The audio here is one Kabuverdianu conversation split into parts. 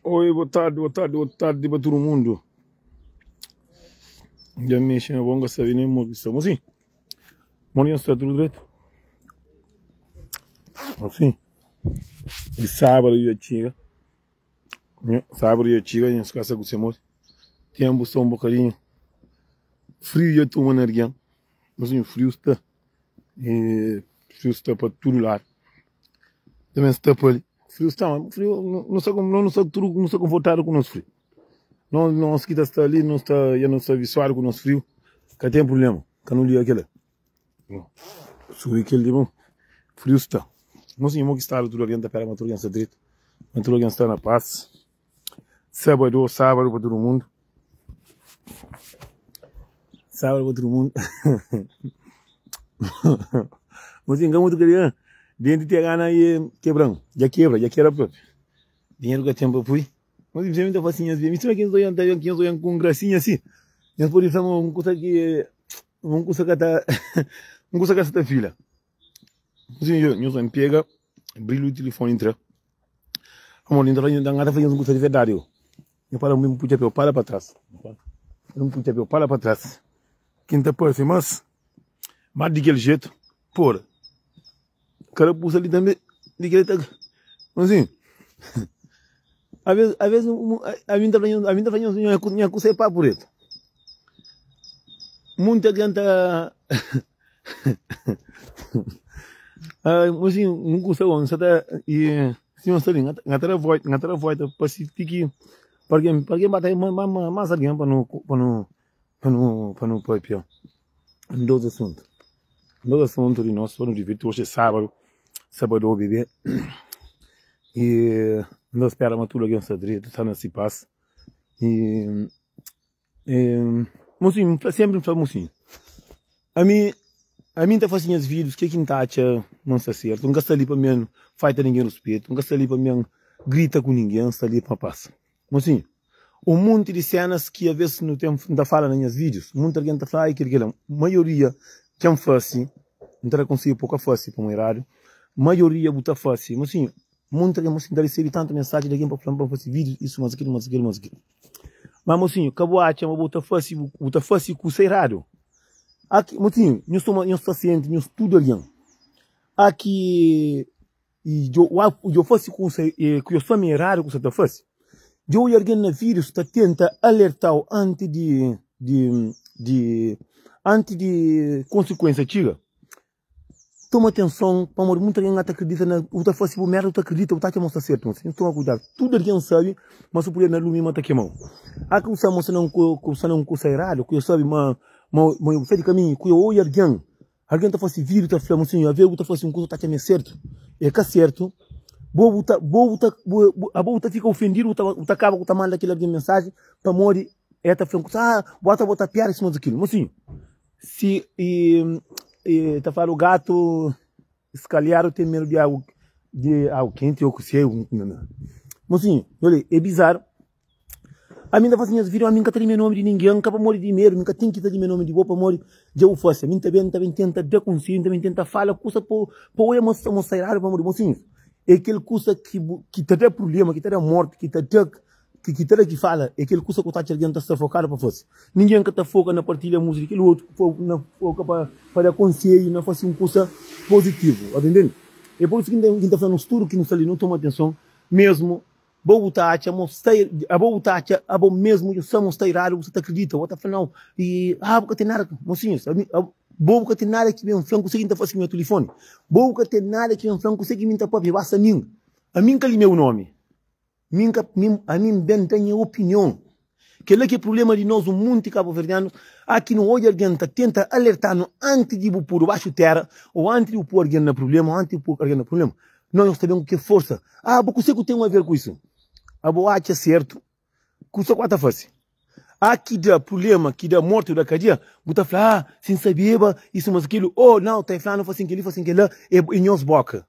Oi, boa tarde, boa tarde, boa tarde pa tudu mundu. Dja mexe na bon ka sabe nem mo ki sta. Mosinho, mo nha sta tudu dretu? Mosinho, di sábadu dja txiga. Sábadu dja txiga, nhos ka sa ku se mos. Tempu sta un bokadinhu friu dja tuma na algen. Mosinho, friu sta. E friu sta pa tudu ladu. Também sta pa li. Friu sta, ma friu nu sta nu sta tudu nu sta konfortadu ku nos friu. Nos nos ki ta sta li nu sta dja nu sta avisuadu ku nos friu, ka ten prublema, ka nu liga kila. Subi kel di bon, friu sta. Nos mo ki stadu tudu algen ta pera ma tudu algen sta dritu, ma tudu algen sta na pas. Sabado, sábadu pa tudu mundu. Sábadu pa tudu mundu. Mas inga mutu kria, denti te gana e kebran, dja kebra, dja kebra propi. Dinheru ka ten pa pui. Mas mi ta fasi nhas bia, mi sima ki nhos oian ta ki nhos oian ku un grasinha asi, nhos pudi fla ma un kusa ki un kusa ka ta un kusa ka sa ta fila. Nhos oian pega brilhu di tilifoni ntra. Pamodi N ta fla nhos un kusa di verdadi o. Nha para mi pui txapéu para pa tras. Mi pui txapéu para pa tras. Ki N ta parse mas mas di kel jetu. Pora, karapusa li tanbe di kel ta Mozinhu, aves aves ami N ta fla nhos ami N ta fla nhos nha kusa é papu retu. Munti algen ta Mozinhu, un kusa bon, N sa ta. Si nhos sta li, N ta da volta, N ta da volta pa si ti ki pa algen, pa algen ba ta mas algen pa nu, pa nu, pa nu, pa nu papia dos asuntu, dos asuntu di nos pa nu divirti. Oxi é sábadu, sabadó bebê i N ta spera ma tudu algen sta dretu, sta na si pas i. Mosinhu, N fla senpri N fla mosinhu, ami ami N ta fase nhas vídius ke ki N ta atxa ma N sta sertu, N ka sta li pa mi faita ningen ruspetu, N ka sta li pa mi grita ku ningen, N sta li pa pas. Mosinhu, un monti di senas ki aves nu ten N ta fala na nhas vídius, monti algen ta fla ai kel kila, maioria dja N fase, N ta da konsedju pa bu ka fase pamodi eradu, maioria bu ta fase, mosinhu, monti algen, mosinhu N ta resebe tantu mensaji di algen pa fla-m pa N fase vídius isu mas kilu mas kilu mas kilu. Ma mosinhu, ka bu atxa ma bu ta fase bu ta fase kusa eradu. Aki, mosinhu, nhos toma, nhos sta sienti, nhos tudu algen. Aki i djo djo fase kusa e ku nhos fla ma eradu ku sa ta fase. Djo odja algen na video sta tenta alertau anti di di di anti di konsikuensia txiga. Toma atenson pamodi muita algen ta akredita na bu ta fase bu merda bu ta akredita bu ta atxa ma bu sta sertu mas toma kuidadu tudu algen sabe ma si bu pui na lumi ma ta kemau a ki bu sabe ma bu sta na un ku sta na un kusa eradu ku yo sabe ma ma bu sta di kaminhu ku yo oja algen algen ta fase video ta fla ma sin aves bu ta fase un kusa bu ta atxa ma é sertu é ka sertu bo bu ta bo bu ta abo bu ta fika ofendidu bu ta bu ta kaba ku ta manda kel algen mensajen pamodi el ta fla un kusa ah bu ata bota piada sima kilu ma sin. Si e ta fladu gatu skalhadu ten medu di agu di agu kenti ô kusé Mosinhu, olha, é bizaru Ami N ta fase nhas video, ami N ka ta limia nomi di ningen, N ka pamodi di medu, mi N ka ten ki ta limia nomi di bo pamodi dja bu fase Ami N ta ben, N ta ben tenta da konsedju, N ta ben tenta fala kusa pa pa oia ma sta sta eradu pamodi mosinhu é kel kusa ki bu ki ta da prublema, ki ta da morti, ki ta da Ki ki ta da ki fala é kel kusa ku ta atxa algen ta sta fokadu pa fase. Ningen ka ta foka na partilha musika di kel otu, na foka pa pa da konsedju, na fase un kusa pozitivu. Ata ntende? É pur isu ki N ta fla nos tudu ki nu sta li, nu toma atenson mesmu. Bo bu ta atxa mo sta abo bu ta atxa abo mesmu dja sta mo sta eradu, bu sta ta kridita, bo ta fla nau i ah bu ka ten nada. Mosinhus, ami bo bu ka ten nada ki ben fla-m kuse ki N ta fase ku nha tilifoni. Bo bu ka ten nada ki ben fla-m kuse ki mi N ta papia, basta ami ami N ka limia bu nomi. Mi N ka, mi, ami N ben da nha opinion. Kel-la ki é prubléma di nos, un munti kabuverdianus, a ki nu odja algen ta tenta alerta-nu anti di bu pudu baxu téra, ô anti di bu poi algen na prubléma, ô anti di bu poi algen na prubléma. Nos, nos ta ben ku ki forsa? Ah, bo kuse ku ten aver ku isu? Abo atxa sertu kusa ku a ta fase. A ki da prubléma, ki da morti ô da kadia, bu ta fla, ah, si N sabeba isu mas kilu, ô, nau, ta e fla-nu fasin kel-li, fasin kel-la, é nhos boka.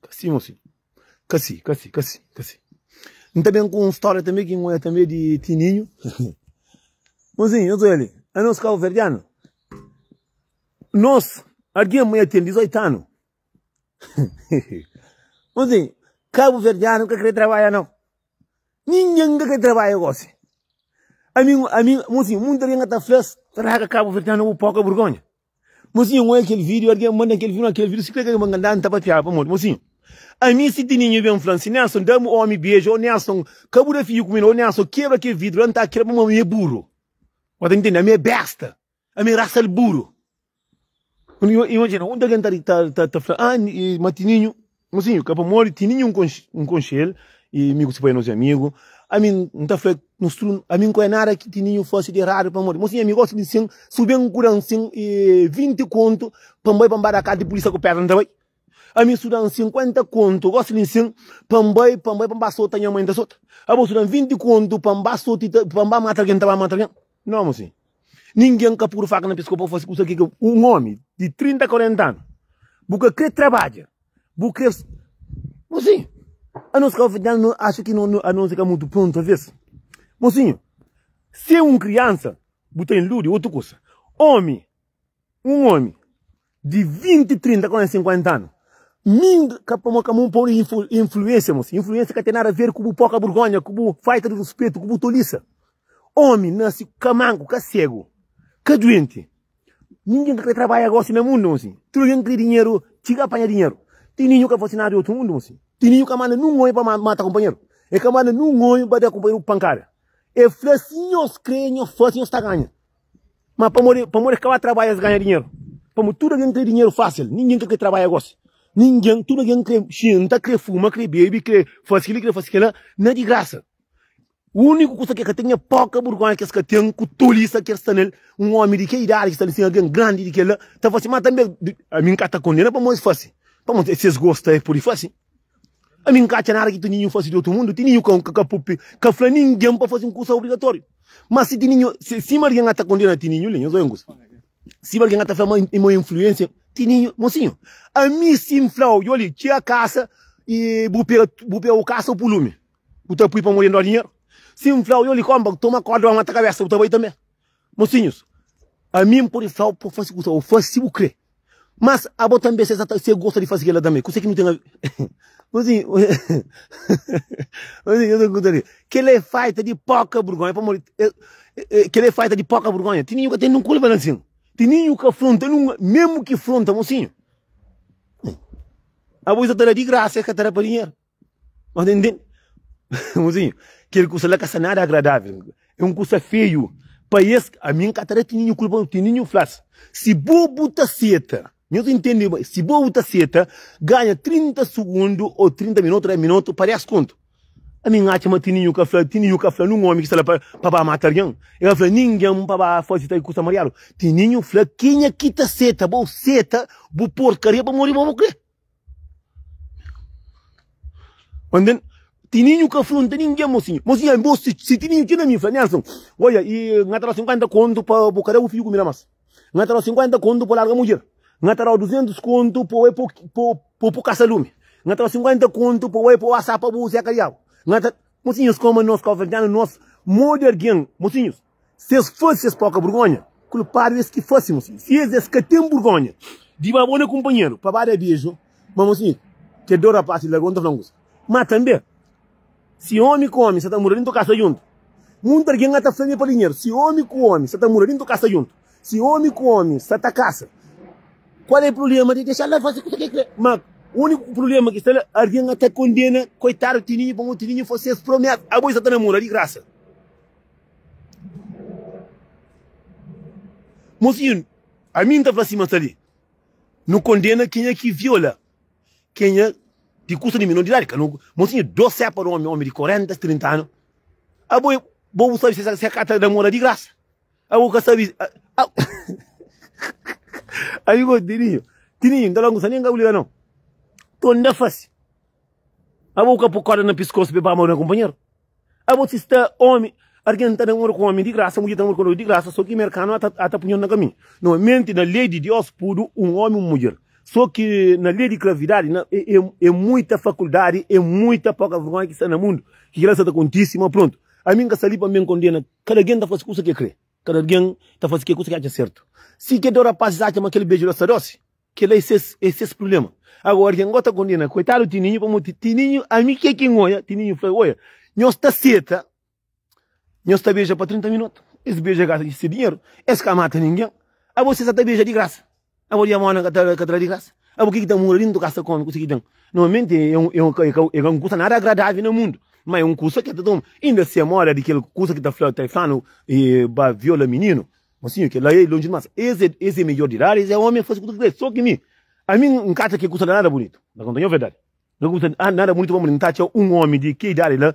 Ka si, mosinhu. Ka si, ka si, ka si, ka si. N ta ben ku un stória tanbe ki N oia tanbe di Tininhu. Mozinhu, nhos oia li, anos kabuverdianu, nos algen ma ya ten 18 anu. Mozinhu, kabuverdianu ka kre trabadja nau. Ningen ka kre trabadja gosi. Ami, ami, mosinhu, munti algen ka ta fla, straga kabuverdianu bu poka burgonha. Mosinhu, N oia kel vídiu, algen manda-m kel vídiu, kel vídiu, si kre ka manda-m, N ta papiaba pamodi. Mosinhu, Ami si Tininhu ben fla-m si, Nelson, da-m omi beju, ô Nelson, ka bu da fidju ku mi, ô Nelson, kebra kel vidru la, N ta kebra pamodi ami é buru. Bu ta intende? Ami é besta, ami é rasa di buru. Imajina, un algen ta fla, ah, ma Tininhu, Mosinhu, ka pamodi Tininhu N konxe-l, i mi ku si pai nos é amigu, ami N ta fla, nos tudu, ami N ka oia nada ki Tininhu fase di eradu pamodi, mosinhu ami gosi di sin, si bu ben ku da-m sin 20 kontu pa N bai pa N ba da kasa di pulisa ku pedra N ta bai. Ami su da-m 50 kontu gosi di sin pa N bai pa N bai pa N ba sota nha mai N ta sota. Abo su da-m 20 kontu pa N ba sota pa N ba mata algen N ta ba mata algen. Nau mosinhu. Ningen ka pudu faka na piskô pa fase kusa ki un omi di 30, 40 anu bu ka kre trabadja, bu kre Mosinhu, anos kabuverdianu no axa ki no anos é ka mutu prontu aves. Mosinhu, si é un kriansa bu ta inludi otu kusa. Omi, un omi di 20, 30, 40, 50 anu mi ka pamo ka mo podi influensia mosinhu. Influensia ka ten nada ver ku bu poka burgonha, ku bu falta di ruspetu, ku bu tolisa. Omi nase ka manku, ka segu, ka duenti. Ningen ka kre trabadja gosi na mundu, mosi. Tudu algen kre dinheru, txiga panha dinheru. Tininhu ka fasi nada di otu mundu, mosi. Tininhu ka manda nun omi pa mata kunpanheru. E ka manda nun omi pa da kunpanheru pankada. E fla si nhos kre, nhos fasi, nhos ta ganha. Ma pamodi, pamodi es ka ba trabadja es ganha dinheru? Pamodi tudu algen kre dinheru fasil. Ningen ka kre trabadja gosi. Ningen, tudu algen kre xinta, kre fuma, kre bebe, kre fasi kili, kre fasi kila, na di grasa. Úniku kusa ki el ka ten é poka burgonha ki es ka ten ku tolisa ki el sta nel. Un ómi di ke idadi ki sta li sin, algen grandi di kel-la, ta fase. Má tanbê, ami N ka ta kondena pamodi es fase. Pamodi si es gosta, es pode fase. Ami N ka atxa nada ki Tininhu fase di otu mundu. Tininhu ka ka fla ningen pa fase un kusa obrigatóriu. Má si Tininhu, sima algen ka ta kondena Tininhu li, nhos obi un kusa. Sima algen ka ta fla ma e mau influênsia, Tininhu, mosinhu, ami si N fla-u, djo li, txiga kasa i bu pega bu pega bu kasa bu pui lumi. Bu ta pui pa modi N da-u dinheru? Si N fla-u, Ioli, konpa, toma korda ba mata kabesa, bu ta bai tanbe? Mosinhus, ami N pode fla-u pa fase kusa, bu fase si bu kre. Mas abo tanbe, si e gosta di fase kila tanbe, kuse ki nu ten a Mosinhu, mosinhu, nhos ta nkuta Kila e falta di poka burgonha, pamodi kila e falta di poka burgonha. Tininhu ka ten nun kulpa na sin. Tininhu ka fronta nun, memu ki fronta, mosinhu. Abo sa ta da di grasa, e ka ta da pa dinheru. Mas ntende? Mozinho, kel kusa la ka sta nada agradável. É un kusa feiu pa es. Ami N ka ta da Tininhu kulpa. Tininhu fla-s, si bo bu ta seta, nhos intende, si bo bu ta seta ganha 30 sugundu ô 30 minutu, 10 minutu pa 10 kontu. Ami N atxa ma Tininhu ka fla, Tininhu ka fla nun omi ki sta la pa ba mata algen. El ka fla ningen pa ba faze tal kusa mariadu. Tininhu fla kenha ki ta seta, bo seta bu porkaria pamodi bo bu kre. Ntende? Tininhu ka fronta ningen, mosinhu. Mosinhu, bo si, si Tininhu txega na mi, fla, Nelson, oia, i N ta dau 50 kontu pa bu ka da bu fidju kumida mas. N ta dau 50 kontu pa larga mudjer. N ta dau 200 kontu pa oi pa pa bu kasa lumi. N ta dau 50 kontu pa oi pa asa pa bu seka diabu. N ta, mosinhus, koma nos kabuverdianu, nos modi algen, mosinhus. Si es fase es poka burgonha, kulpadu es ki fase, mosinhu. Si es es ka ten burgonha di ba bo na kunpanheru pa ba da beju, ma mosinhu, kel do rapás di lagoa, N ta fla un kusa. Ma tanbe, si omi ku omi sa ta mura dintu kasa djuntu, muntu algen ka ta fla mi pa dinheru. Si omi ku omi sa ta mura dintu kasa djuntu, si omi ku omi sa ta kasa, kual é prubléma di dexa-l la fase kusa ki el kre? Ma uniku prubléma ki sta la, algen ka ta kondena koitadu Tininhu pamodi Tininhu fase es promesa. Abo i sa ta namura di grasa. Mosinhu, ami N ta fla sima sta li, nu kondena kenha ki viola kenha di kusa di menor di idadi, ka nu, mosinhu, dos sepa di omi, omi di 40, 30 anu, abo bo bu sabi si e ka ta namora di grasa, abo ka sabi, ami go Tininhu, Tininhu, N ta fla ku nen ka bu liga nau, tonda fasi, abo bu ka pui korda na piskosu pa e ba ama na kunpanheru. Abo si sta omi, argen ta namora ku omi di grasa, mudjer ta namora ku omi di grasa, so ki merkanu ata ata punhon na kaminhu. Normalmenti na lei di Dios pudu un omi un mudjer. So ki na lei di kravidadi na e e e muita fakuldadi, e muita poka vergonha ki sta na mundu, ki kila sa ta kontisi, ma prontu. Ami N ka sta li pa mi N kondena, kada algen ta fasi kusa ki e kre, kada algen ta fasi ke kusa ki atxa sertu. Si ke do rapasis atxa ma kel beju la sta dosi, Kela é ses é ses problema. Agora algen gosta kondena koitadu Tininhu pamodi Tininhu ami ke ki N oia Tininhu fla oia. Nhos ta seta, nhos ta beja pa 30 minutu, es beja gasta se dinheru, es ka mata ningen. Abo se sa ta beja di grasa, abo di amona ka ta ka ta da di grasa. Abo ke ki ta mura dintu kasa komi kusa ki ten. Normalmenti é un é un é ka é ka un kusa nada agradável na mundu, ma é un kusa ke ta toma. Inda se moda di kel kusa ki ta fla ta flanu e ba viola mininu, mosinhu kel-la é lonji dimas. Es é es é midjor di idadi, es é omi, fasi kusa ki kre. So ki mi, ami N ka atxa ke kusa la nada bunitu. N ta konta nho verdadi. N ka kusa nada bunitu pamodi N ta atxa un omi di ke idadi la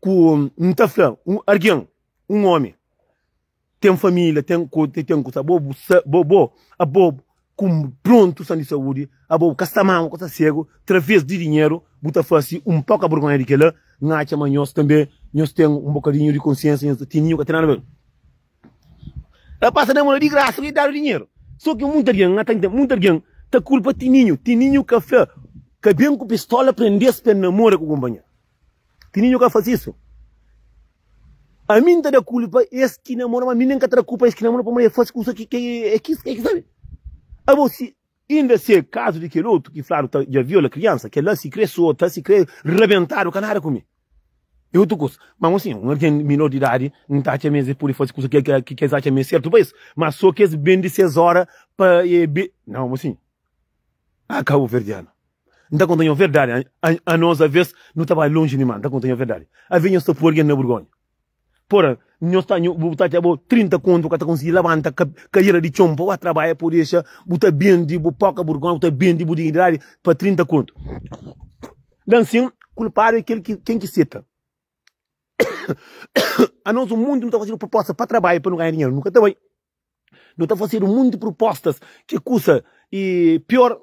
ku N ta fla un algen, un omi ten familia, ten ku ten kusa bo bu sa bo bo abo ku prontu san di saudi, abo bu ka sta mamu, ka sta segu, traves di dinheru bu ta fasi un poka burgonha di kela. N atxa ma nhos tanbe nhos ten un bokadinhu di konsiensia, nhos tininhu ka ten nada. Rapaz ta namora di grasa ki dadu dinheru. So ki munta algen, nha ta ntende, munta algen ta kulpa Tininhu. Tininhu ka fla, ka ben ku pistola prende-s pa el namora ku kunpanheru. Tininhu ka fasi isu. Ami N ta da kulpa es ki namora, ma mi nen ka ta da kulpa es ki namora pamodi el fasi kusa ki e ki sabe. Abo si Inda si é kazu di kel otu ki fladu ta dja viola kriansa, kel-la si kre sota, si kre rabentadu, ka nada ku mi. É otu kusa. Ma un sin, un algen minor di idadi, N ta atxa ma es pode faze kusa ki es atxa ma é sertu pa es. Ma so ki es bende ses ora pa e be. Nau, un sin. Ah, kabuverdianu. N ta konta nho verdadi, anos aves nu ta bai lonji dimás. N ta konta nho verdadi. Aves nhos ta poi algen na burgonha. Pora, nhos ta, nho, bu ta atxa bo 30 kontu ka ta konsigi labanta ka, kadera di txon pa ba trabadja pa bu dexa, bu ta bendi bu poka burgonha, bu ta bendi bu dignidadi pa 30 kontu. Dan sin, kulpadu é kel ki, ken ki seta. Anos un monti nu ta fazedu proposta pa trabadja pa nu ganha dinheru, nu ka ta bai. Nu ta fazedu monti propostas ki kusa i pior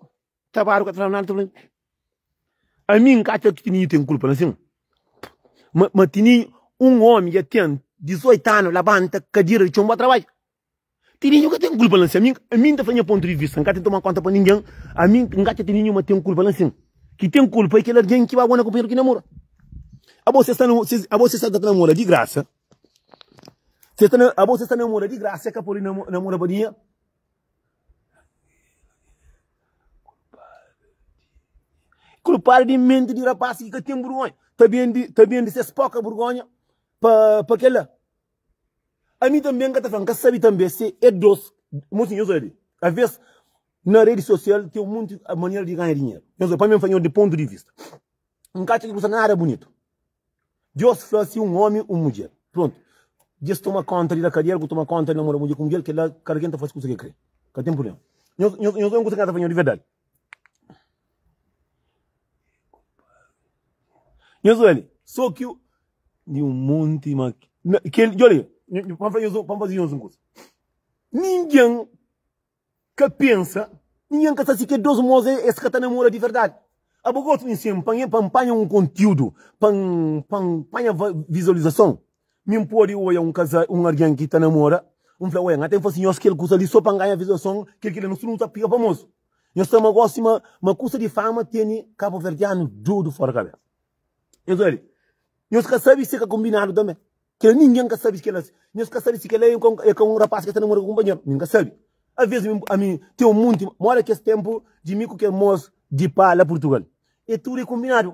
Trabadu ka ta fla nada, ta fla ami N ka atxa ki Tininhu ten kulpa na sin. Ma, ma Tininhu, un omi dja ten 18 anu, labanta kadira di txon ba trabadja. Tininhu ka ten kulpa na sin. Ami, ami N ta fla nha pontu di vista, N ka ten toma konta pa ningen, ami N ka atxa Tininhu ma ten kulpa na sin. Ki ten kulpa é kel algen ki ba bo na kunpanheru ki namora. Abo se sta na, abo se sta ta namora di grasa, se sta na, abo se sta namora di grasa, ka pode namora pa dinheru. Kulpadu di menti di rapaz ki ka ten burgonha ta bendi ta bendi ses poka burgonha pa pa kela. Ami tanbe N ka ta fla, N ka sabi tanbe se e dos mosi nhos obi aves na redi sosial ten munti manera di ganha dinheru. Nhos obi pa mi N fla nhos di pontu di vista N ka atxa ki kusa nada bunitu. Deus fla si un omi un mudjer. Prontu. Djes toma konta di da kadera ku toma konta di namora mudjer ku mudjer, kela kada ken ta fasi kusa ke kre. Ka ten prublema. Nhos nhos nhos un kusa ki N ta fla nhos di verdadi. Nhos obi, so ki di un monti ma kel djoli, pa N fla nhos pa N fasi nhos un kusa. Ningen Ka pensa, ningen ka sa si ke dos mos es ka ta namora di verdadi. Abo gosta di nsin pa N panha un kontiudu, pa N panha vizualizason, mi N pode oia un kaza, un algen ki ta namora, N fla, oia, N ta fasi nhos kel kusa li so pa N ganha vizualizason, kel ki la nos tudu nu ta fika famozu. Nhos ta ma gosi ma ma kusa di fama tene kabuverdianu dodu fora kabesa. Nhos obi, nhos ka sabi si ka kombinadu tanbe. Kel ningen ka sabi si kel nhos ka sabi si kel é ka un rapaz ki sta namora ku kunpanheru mi ka sabi aves mi ami ten un munti mora kes tempu di mi ku kel mos di pa la Portugal e tudu é kombinadu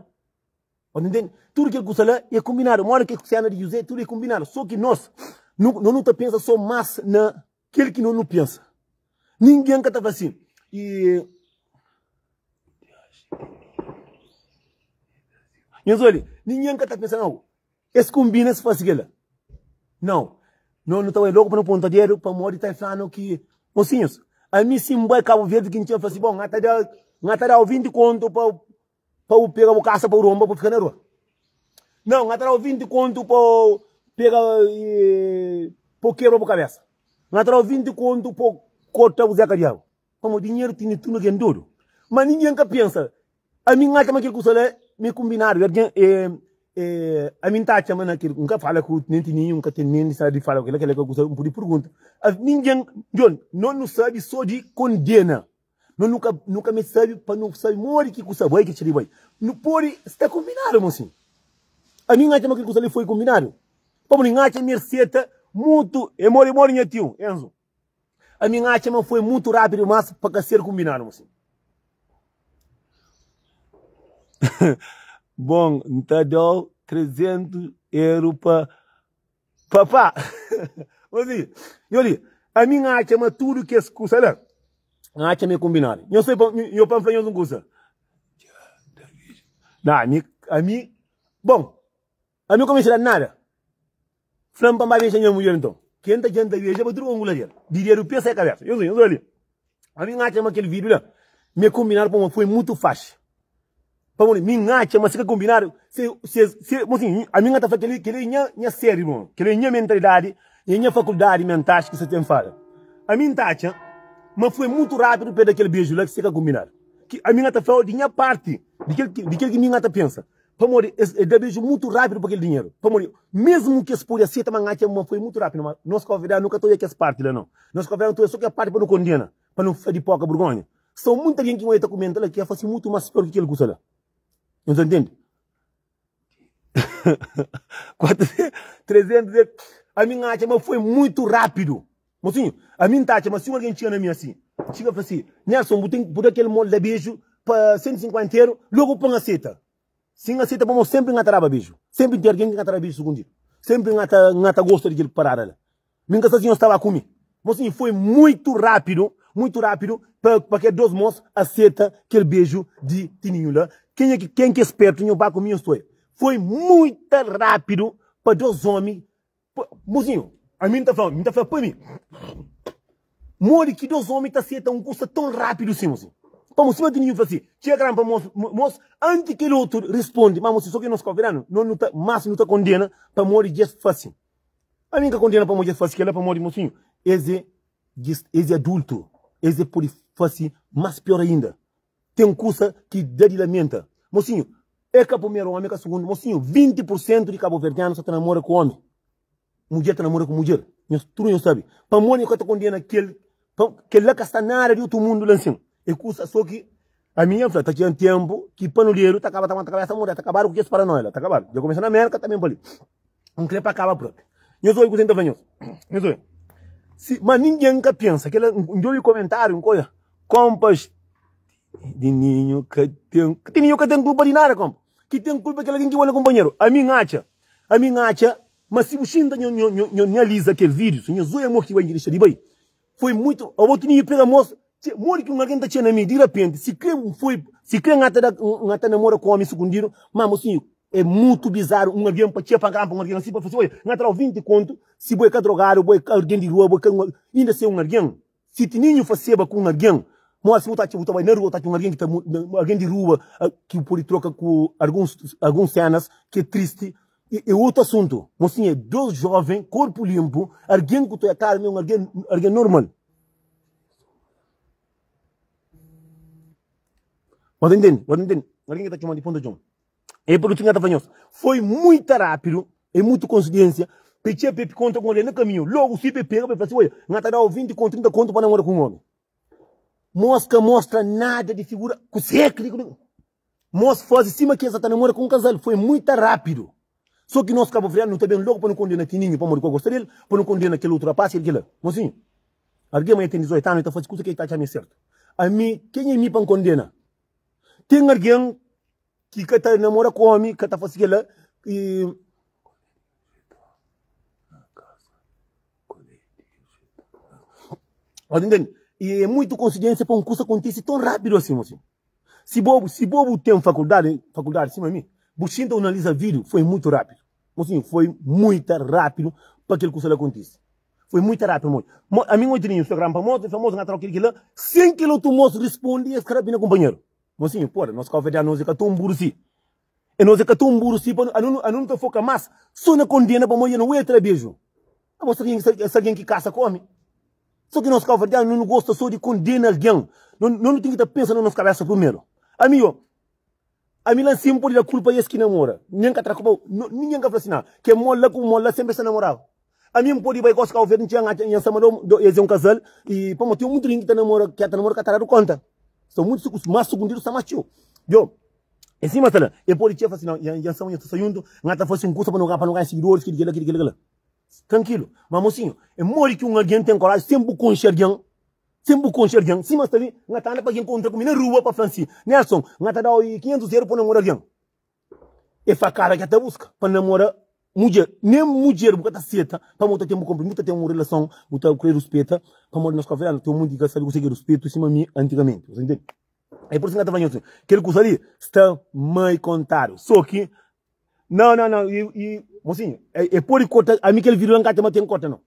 bu ta ntende tudu kel kusa la é kombinadu mora kel sena di José tudu é kombinadu so ki nos no no ta pensa so mas na kel ki no no pensa ningen ka ta fla si e nhos oli ningen ka ta pensa nau Es konbina es fase kela? Nau. No nu ta bai logu pa no ponta dedu pamodi ta flanu ki mosinhus ami si N bai Kabu Verdi ki N txeu fla si bon N ta da N ta dau 20 kontu pa pa bu pega bu kasa pa bu romba pa bu fika na rua. Nau N ta dau 20 kontu pa bu pega pa bu kebra bu kabesa. N ta dau 20 kontu pa bu korta bu zeka diabu. Pamodi dinheru tene tudu algen dodu. Ma ningen ka pensa Ami N atxa ma kel kusa la mi konbinadu. Algen e e ami N ta atxa ma na kel N ka fala ku nen Tininhu, N ka ten nen di di fala ku kila, kila ka kusa N pudi purgunta. Ningen, djon, no nu sabi so di kondena. No nu ka nu ka meste sabi pa nu sabi modi ki kusa bai ki txi di bai. Nu pudi sta konbinadu mo sin. Ami N atxa ma kel kusa li foi konbinadu. Pamodi N atxa mi seta mutu e modi modi nha tiu Enzo. Ami N atxa ma foi mutu rápidu mas pa ka ser konbinadu mo sin. Bon, N ta da-u. 300 euro pa Papá, Mozinho, nho li, ami N atxa ma tudu kes kusa la, N atxa ma é konbinadu. Nho sai pa, nho pa N fla nhos un kusa. Na, ami, ami, bon, ami ka meste da nada. Fla-m pa N ba beja nha mudjer nton. Ken ta djanta beja pa tudu kongu la del. Di dedu pé sai kabesa. Nhos, nhos li, ami N atxa ma kel vídiu la, ma é konbinadu pamodi foi mutu faxi. Pamodi mi N atxa ma si ka konbinadu, se, se, se, mo sin, ami N ta fla kel-li, kel-li é nha, nha sérebru, kel-li é nha mentalidadi, é nha fakuldadi mentais ki sa ten fala. Ami N ta atxa ma foi mutu rápidu pa e da kel beju la si ka konbinadu. Ki ami N ta fla di nha parti, di kel ki, di kel ki mi N ta pensa. Pamodi es, e da beju mutu rápidu pa kel dinheru. Pamodi mesmu ki es pode aseta ma N atxa ma foi mutu rápidu, ma nos konvidadu nu ka ta odja kes parti la, nau. Nos konvidadu nu ta odja so kel parti pa nu kondena, pa nu fla di poka burgonha. Sta munta algen ki N oja ta kumenta la ki fasi mutu mas pior ki kel kusa la. Nhos ta ntende? 300 e ami N atxa ma foi mutu rapidu. Mosinhu, ami N ta atxa ma si un algen txiga na mi asi, txiga fla si, Nelson, bu ten bu da kel mol da beju pa 150 eru, logu pa N aseta. Si N aseta pamodi senpri N ta daba beju. Senpri N ten algen ki N ta da beju sukundidu. Senpri N ta N ta gosta di kel parada la. Mi N ka sa si nhos ta ba ku mi. Mosinhu, foi muitu rapidu, muitu rapidu pa pa kel dos mos aseta kel beju di Tininhu la. Kenha ki ken ki é spertu nho ba ku mi nhos toi. Foi muita rapidu pa dos omi pa mosinhu, ami N ta fla, N ta fla pa mi. Modi ki dos omi ta seta un kusa ton rapidu si, mosi? Pamo, sima Tininhu fla si, txiga kran pa mos, mos, anti kel otu rispondi, ma mosi, so ki nos konvidanu, no nu ta, mas nu ta kondena pamodi djes fasi. Ami N ka kondena pamodi djes fasi kela, pamodi mosinhu, es é, es é adultu, es é podi fasi mas pior ainda. Ten kusa ki da di lamenta. Mosinhu, é ka primeru omi, é ka sugundu. Mosinhu, 20 pur sentu di kabuverdianu sa ta namora ku omi. Mudjer ta namora ku mudjer. Nhos tudu nhos sabe. Pamodi nhos ka ta kondena kel pa kel la ka sta nada di otu mundu la nsin. É kusa so ki ami nha fla ta txega un tenpu ki panuderu ta kaba ta mata kabesa mudjer ta kabadu ku kes paranoia la ta kabadu. Dja kumesa na Merka ta ben pa li. N kre pa kaba propi. Nhos obi kuzê N ta fla nhos. Nhos obi. Si ma ningen ka pensa kela N djobi komentariu N ka oja kompas Tininho ka ten Tininho ka ten kulpa di nada kompa. Ki ten kulpa é kel algen ki bai na kunpanheru. Ami N atxa ami N atxa Ma si bu xinta nho nho nho nho analiza kel vídeo, si nho zoia mo ki bai dexa di bai. Foi muito, abo tininho pega mos, txe, modi ki un algen ta txe na mi di rapenti, si kre foi, si kre nha ta da, nha ta namora ku omi sukundidu, ma mosinho, é mutu bizaru un algen pa txe pa nkampa un algen asi pa fla si, oia, nha ta dau 20 kontu, si bo é ka drogadu, bo é ka algen di rua, bo é ka un, inda si é un algen. Si Tininho faseba ku un algen, modi si bu ta atxa bu ta bai na rua, ta atxa un algen ki ta algen di rua ki bu pode troka ku alguns alguns senas ki é tristi, é otu asuntu. Mosinha é dos joven, korpu linpu, algen ku ta oja kara ma é un algen algen normal. Bo ta ntende? Bo ta ntende? Algen ki ta txoma di ponta txon. E pa ki N ta fla nhos, foi muita rápidu e mutu konsidensia pa e txia pa e kontra ku un algen na kaminhu. Logu si pa e pega pa e fla si, Oia, N ta da-u 20 kontu, 30 kontu pa namora ku un omi. Mos ka mostra nada di figura kuzê ki Mos faze sima ki es sa ta namora ku un kazal. Foi muita rápidu. So ki nos kabuverdianu nu ta ben logu pa nu kondena Tininhu pamodi ku ka gosta del, pa nu kondena kel otu rapaz, kel kila. Mosinhu, algen ma e ten 18 anu e ta faze kuza ki e ta atxa ma e sertu. Ami, kenha e mi pa N kondena? Ten algen ki ka ta namora ku omi, ka ta fasi kila i Mas entende? E é muito coincidência para um kusa acontece tão rápido assim, mocinho. Se bo, se bo bu tem faculdade, faculdade sima mi, bu sinta analisa vídeo, foi muito rápido. Mocinho, foi muito rápido para aquele kusa lá acontece. Foi muito rápido, moço. Mo, a mim oito no Instagram para moço, famoso, na troca aquilo lá, sem que o outro moço responde, esse cara vem companheiro. Mocinho, porra, nós cabo-verdiano, nós é ka tão burro si. E nós é ka tão burro si, pa, anu, anu não ta foca mais só na condena pa moia não entra beijo. Abo se alguém, se alguém que caça come. Só que nós cabo-verdiano não gosta só de condena alguém. Não, não tem que ta pensa na nossa cabeça primeiro. Amigo, ami lá sim pode dar culpa a esse que namora. Nem ka tra culpa, ninguém ka fala assim, não. Que mola com mola sempre se namorava. Ami N pode bai gosi Cabo Verde N txega N atxa nha sama do es é un casal e pamo ten mutu algen ki ta namora ki ta namora ka ta dadu konta sta mutu mas sukundidu sta mas txeu djo e sima sta la e pode txega fla si nha nha sama nha sta juntu N ta fasi un kusa pa no pa no ganha sigidoris kili kila kili kila kila trankilu ma mosinhu e modi ki un algen ten koraji sen bu konxe algen sen bu konxe algen sima sta li N ta anda pa algen kontra ku mi na rua pa fla si Nelson N ta dau 500 euro pa namora algen. É fakada ki el ta buska pa namora mudjer. Nen mudjer bu ka ta seta pamodi bu ta ten bu konpromisu, bu ta ten un relason, bu ta kre ruspeta. Pamodi nos kabuverdianu ten monti ki ka sabe kuse ki é ruspetu sima mi antigamenti. Bu sta ntende? É pur isu ki N ka ta fla nhos kel kusa li sta mai kontadu. So ki Nau, nau, nau, i, i, mosinhu, e pode korta, ami kel vídiu la N ka ta ma ten korta nau.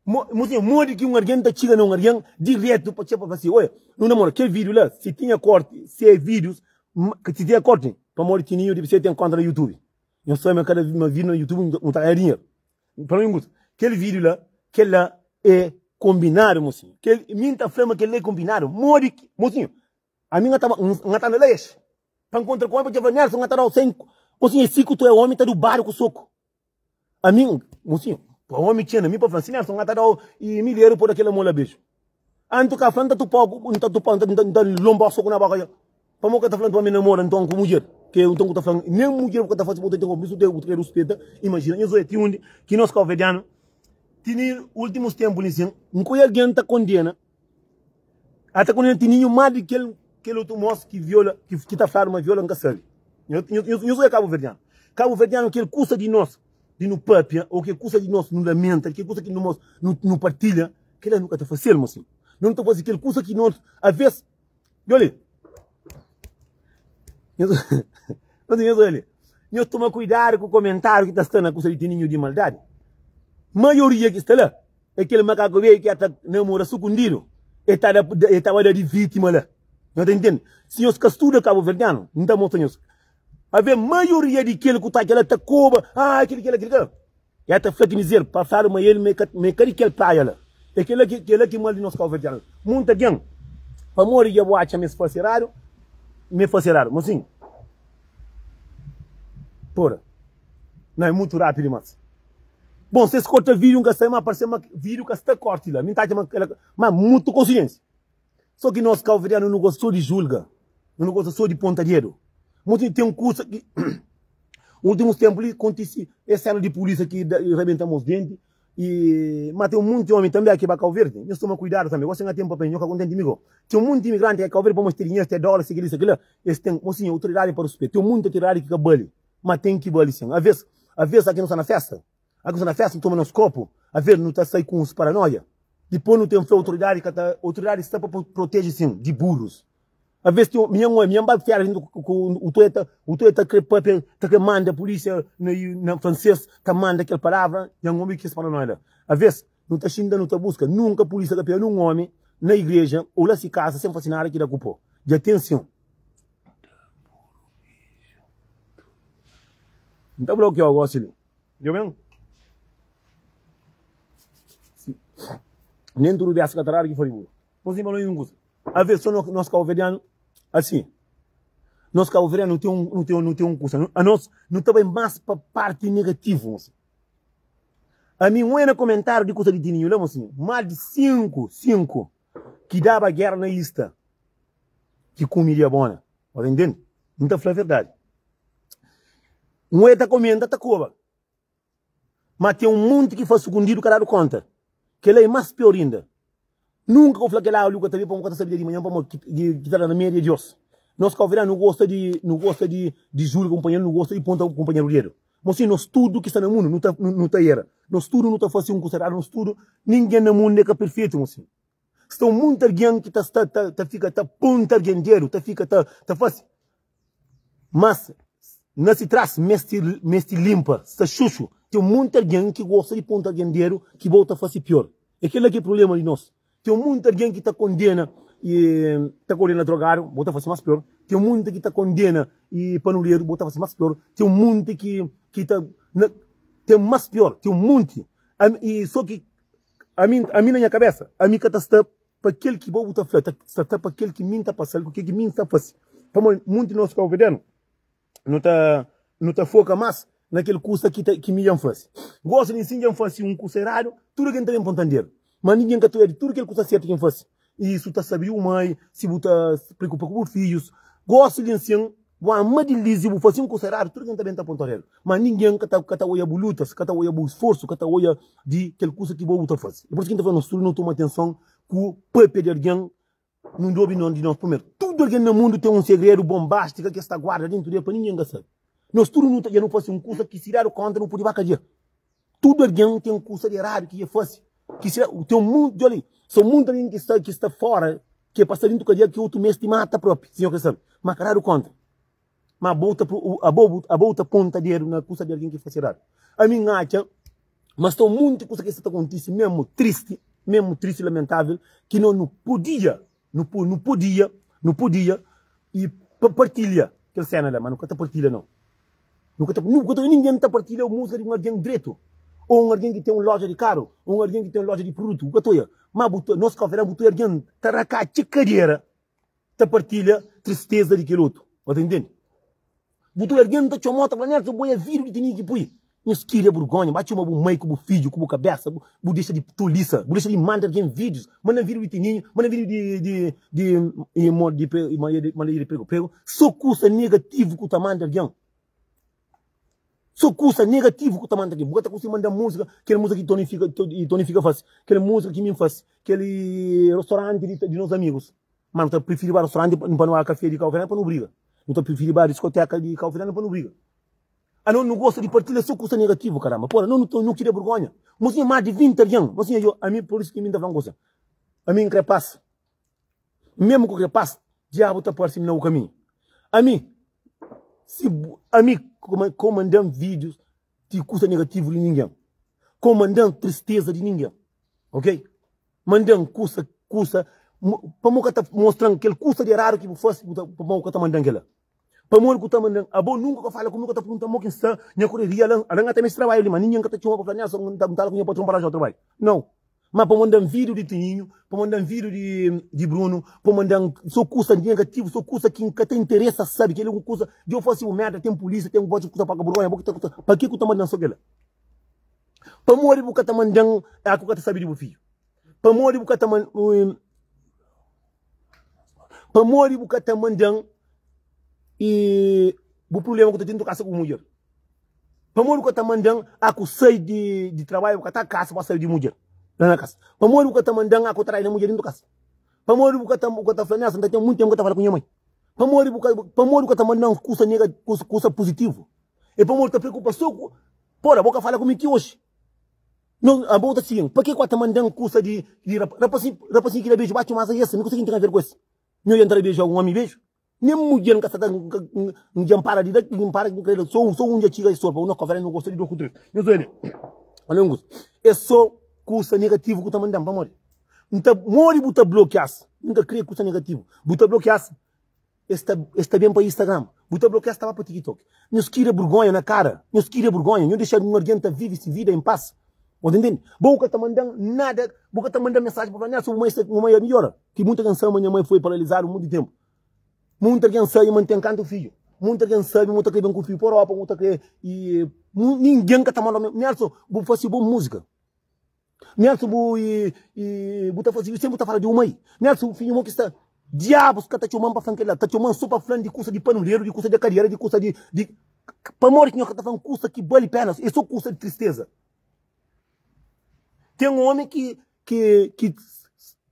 Mosinhu, modi ki un algen ta txiga na un algen diretu pa txeu pa fla si, Oi, nu namora. Kel vídiu la, si tinha korti, si é vídius, si tinha korti, pamodi Tininhu debe ser ten konta na YouTube. Nhos sabe ma kada ma vídiu na YouTube nu ta ganha dinheru. Pa mi gusta. Kel vídiu la, kel la é konbinadu, mosinhu. Kel, mi N ta fla ma kel la é konbinadu. Modi ki, mosinhu, ami N ta N ta anda la es pa N kontra ku omi pa dja fla, Nelson, N ta dau 100, mosinhu, é si ku tu é omi ta dubadu ku soku. Ami, mosinhu, pa omi txena mi pa fla si Nelson N ta dau i milheru pa da kel amor la beju. Antu ka fla N ta tupau, N ta tupau, N ta lonbau soku na boka dja. Pamo ka ta fla nton ami namora nton ku mudjer ke nton ku ta fla nen mudjer bu ka ta fasi bu ta ten konpromisu bu ta ruspeta imajina nhos oia ti undi ki nos kauverdianu ti ni ultimus tempu li sin N koi algen ta kondena a ta kondena ti ninhu ma di kel kel otu mos ki viola ki ta fladu ma viola N ka sabi nhos oia kabuverdianu kabuverdianu kel kusa di nos di nu papia ou kel kusa di nos nu lamenta kel kusa ki nos nu partilha kila nu ka ta fasel mosinhu nu ta fasi kel kusa ki nos aves Djobe li. Nhos odja li. Nhos toma kuidadu ku komentáriu ki ta sta na kusa di Tininhu di maldadi. Maioria ki sta la é kel makaku bedju ki ta namora sukundidu, e ta da e ta ba da di vítima la. Nhos ta intende? Si nhos ka studa kabuverdianu, N ta mostra nhos. Avê maioria di kel ku ta atxa la ta koba, ah kel kel kel kel. El ta fla ki mizer pa fladu ma el ma e ka di kel praia la. É kela ki kela ki mal di nos kauverdianu. Munta gen pamodi dja bu atxa ma es fase eradu, ma e fase eradu. Mosinhu, pora, na é mutu rapidu dimas. Bon, si es korta vidiu N ka sai, ma parse ma vidiu ka sta korti la. Mi N ta atxa ma kela ma mutu konsidensia. So ki nos kauverdianu nu gosta so di julga, nu gosta so di ponta dedu. Mosinhu, ten kusa ki Ultimus tempu li kontisi es sena di pulisia ki rabenta mos denti i ma ten un munti omi tambi aki ba Kau Verdi. Nhos toma kuidadu tambi. Gosi nha ten pa nho ka kontenti mi go. Ten un munti imigranti ki Kau Verdi pamodi es ten dinheru, es ten dola, es ten kili, es ten kila. Es ten, mosinha, utoridadi pa ruspetu. Ten un munti utoridadi ki ka bali, ma ten ki bali sin. Aves, aves aki no sta na festa. Aki no sta na festa, no toma nos kopu, aves no ta sai ku uns paranoia. Dipos no ten fla utoridadi ka ta, utoridadi sta pa proteji sin di burus. Aves ti mi nha mi ba férias ku ku u ta u ta kre papia ta kre manda polícia na na francês ta manda kel palavra nha omi kes paranoia la. Aves nu ta xinta nu ta buska nunka polícia ka pega nun omi na igreja ou la si kasa sem fasi nada ki da ku po. Dja ten sin. N ta blokiau gosi li. Djoben. Nen tudu bes ka ta radu ki fari buru. Nos inba un kusa. Aves so nos kabuverdianu asi. Nos kabuverdianu nu ten un nu ten nu ten un kusa. Anos nu ta bai mas pa parti negativu mosi. Ami N oia na komentariu di kusa di Tininhu la mosi, mas di 5, 5 ki daba gera na ista ki kumi diabona. Bo ta intende? N ta fla verdadi. N oia ta komenta ta koba. Ma ten un monti ki fla sukundidu ka dadu konta. Kela e mas pior inda. Nunka ku fla kela ali ku ka ta bi pamo ka ta sabi dia di manhan pamo ki ta da na media Dios. Nos kauverdianu nu gosta di nu gosta di di julga kunpanheru nu gosta di ponta kunpanheru dedu. Mo si nos tudu ki sta na mundu nu ta nu ta era. Nos tudu nu ta fasi un kusa eradu nos tudu ningen na mundu e ka perfeitu mo si. Sta un monti algen ki ta sta ta ta fika ta ponta algen dedu ta fika ta ta fasi. Mas na si tras mesti mesti limpa sta xuxu. Ten monti algen ki gosta di ponta algen dedu ki bo ta fasi pior. E kela ki é problema di nos. Ten monti algen ki ta kondena e ta kondena drogadu, bo ta fasi mas pior. Ten monti ki ta kondena e panuleru, bo ta fasi mas pior. Ten monti ki ki ta na ten mas pior, ten monti. Ami e so ki ami ami na nha kabesa ami ka ta sta pa kel ki bo bu ta fla, ta sta ta pa kel ki mi nta pasal ku kel ki mi nsta fasi. Pamodi munti nos kauverdianu nu ta nu ta foka mas na kel kusa ki ta ki mi dja N fasi. Gosi di si dja N fasi un kusa eradu, tudu algen ta ben pontan dedu. Ma ningen ka ta oja di tudu kel kusa sertu ki N fasi. I su ta sabi bu mai, si bu ta preokupa ku bu fijus. Gosi di nsin, bu ama di lis i bu fasi un kusa eradu, tudu algen ta ben ta ponta dedu. Ma ningen ka ta ka ta oja bu lutas, ka ta oja bu sforsu, ka ta oja di kel kusa ki bo bu ta fasi. I pur isu ki N ta fla nos tudu no toma atenson ku papia di algen Nu djobe nos di nos primeru. Tudu algen na mundu ten un segredu bonbástika ki es ta guarda dentu di el pa ningen ka sabe. Nos tudu nu ta dja nu fase un kusa ki si dadu konta nu pudi ba kadia. Tudu algen ten kusa di eradu ki dja fase. Ki si ten monti, dja li, so monti algen ki sta ki sta fora ki é pa sta dintu kadia ki otu mesti mata propi, sinhor ka sabe. Ma ka dadu konta. Ma abo ta abo abo ta ponta dedu na kusa di algen ki fase eradu. Ami N atxa ma sta un monti kusa ki sta ta kontisi mesmu tristi, mesmu tristi lamentavel ki no nu podia Nu nu podia, nu podia e pa partilha kel sena la, ma nu ka ta partilha nau. Nu ka ta, nu ka ta, ningen ta partilha musika di un algen dretu, ou un algen ki ten un loja di karu, ou un algen ki ten un loja di prudutu, bu ka ta oia. Ma bu ta, nos kau bu ta oia algen ta rakatxa kadera ta partilha tristeza di kel otu, bu ta intende? Bu ta algen ta txoma ta fla Nelson bo é vidu di tini ki pui nhos kiria burgonha ba txoma bu mai ku bu fidju ku bu kabesa bu dexa di tolisa bu dexa di manda algen videos manda video di tininho manda video di di di di di manda di prego prego so kusa negativu ku ta manda algen so kusa negativu ku ta manda algen bu ka ta konsigi manda musika kel musika ki tony fika tony fika fasi kel musika ki mi fasi kel restauranti di nos amigus Ma nu ta prifiri ba restauranti pa nu ba kafé di Cabo Verdeano pa nu briga. Nu ta prifiri ba diskoteka di Cabo Verdeano pa nu briga. Anos nu gosta di partilha so kusa negativu, karamba. Pora, nos nu kria burgonha. Mosinha, mas di 20 algen. Mosinha, yo, ami, por isu ki mi ta fla un kusa. Ami N kre pas. Mesmu ku kre pas, diabu ta parse-m na bu kaminhu. Ami, si bu, ami ko manda-m vídius di kusa negativu di ningen. Ko manda-m tristeza di ningen. Ok? Manda-m kusa, kusa, pamodi ka ta mostra-m kel kusa di eradu ki bu fase, pamodi ka ta manda-m kela? Pamodi ku ta manda-m? Abo nunka ka fala ku mi, ka ta pergunta-m mo ki N sta, nha koreria la, ala N ta meste trabadju li, ma ningen ka ta txoma pa fla, Nelson, N ta la ku nha patron pa ranja-u trabadju. Nau. Ma pa manda-m vídiu di Tininhu, pa manda-m vídiu di Brunu, pa manda-m so kusa negativu, so kusa ki N ka ta interesa sabe, kel-li un kusa, dja bu fase bu merda, ten pulisia, ten kusa pa ka burgonha, bo ki ta kusa, pa ke ku ta manda-m so kela? Pamodi bu ka ta manda-m el ku ka ta sabe di bu fidju? Pamodi bu ka ta Pamodi bu ka ta manda-m e bu prubléma ku ta ten kasa ku bu mudjer? Pamodi bu ka ta manda-m a ku sai di di trabadju bu ka ta kasa pa sai di mudjer la na kasa? Pamodi bu ka ta manda-m a ku trai na mudjer dintu kasa? Pamodi bu ka ta bu ka ta fla Nelson, N ta ten muntu ténpu ka ta fala ku nha mai? Pamodi bu ka pamodi bu ka ta manda-m kusa nega kusa puzitivu? E pamodi ta preokupa so ku Pora, bo ka fala ku mi ti oxi. No, abo ta sigin. Pa ke ku ata mandan kusa di, di rap, rapasin, rapasin ki da beju ba txoma asa esa, mi kusa ki N ten aver ku es? Mi oja N ta da beju algun omi beju? Nem mudjer N ka sa ta, N ka, N dja N para di da, N para ki N kre da, so, so un dja txiga e sorpa, no kofera no gosta di dos ku tres. Nhos oja li, oja un kusa, é so kusa negativu ku ta mandan, pamodi? N ta, modi bu ta blokias? N ka kre kusa negativu. Bu ta blokias? Es ta es ta ben pa Instagram. Bu ta blokia es ta ba pa TikTok. Nhos kria burgonha na kara. Nhos kria burgonha. Nhos dexa un algen ta vive si vida en pas. Bo ta intende? Bo ka ta mandan nada, bo ka ta mandan mensajen pa fla Nelson bu mai sta bu mai midjora. Ki munta algen sabe ma nha mai foi paralizadu munti tempu. Munta algen sabe ma N ten kantu fidju. Munta algen sabe ma bu ta kre ben ku fidju pa Europa, bu ta kre i ningen ka ta manda Nelson bu fasi bon musika. Nelson bu i i bu ta fazi sempre bu ta fala di un mai. Nelson bu fidju mo ki sta diabos ka ta txoman pa flan kela, ta txoman so pa flan di kusa di panuleru, di kusa di kadiera, di kusa di di pamodi ki nho ka ta flan kusa ki bali pena, é so kusa di tristeza. Ten omi ki ki ki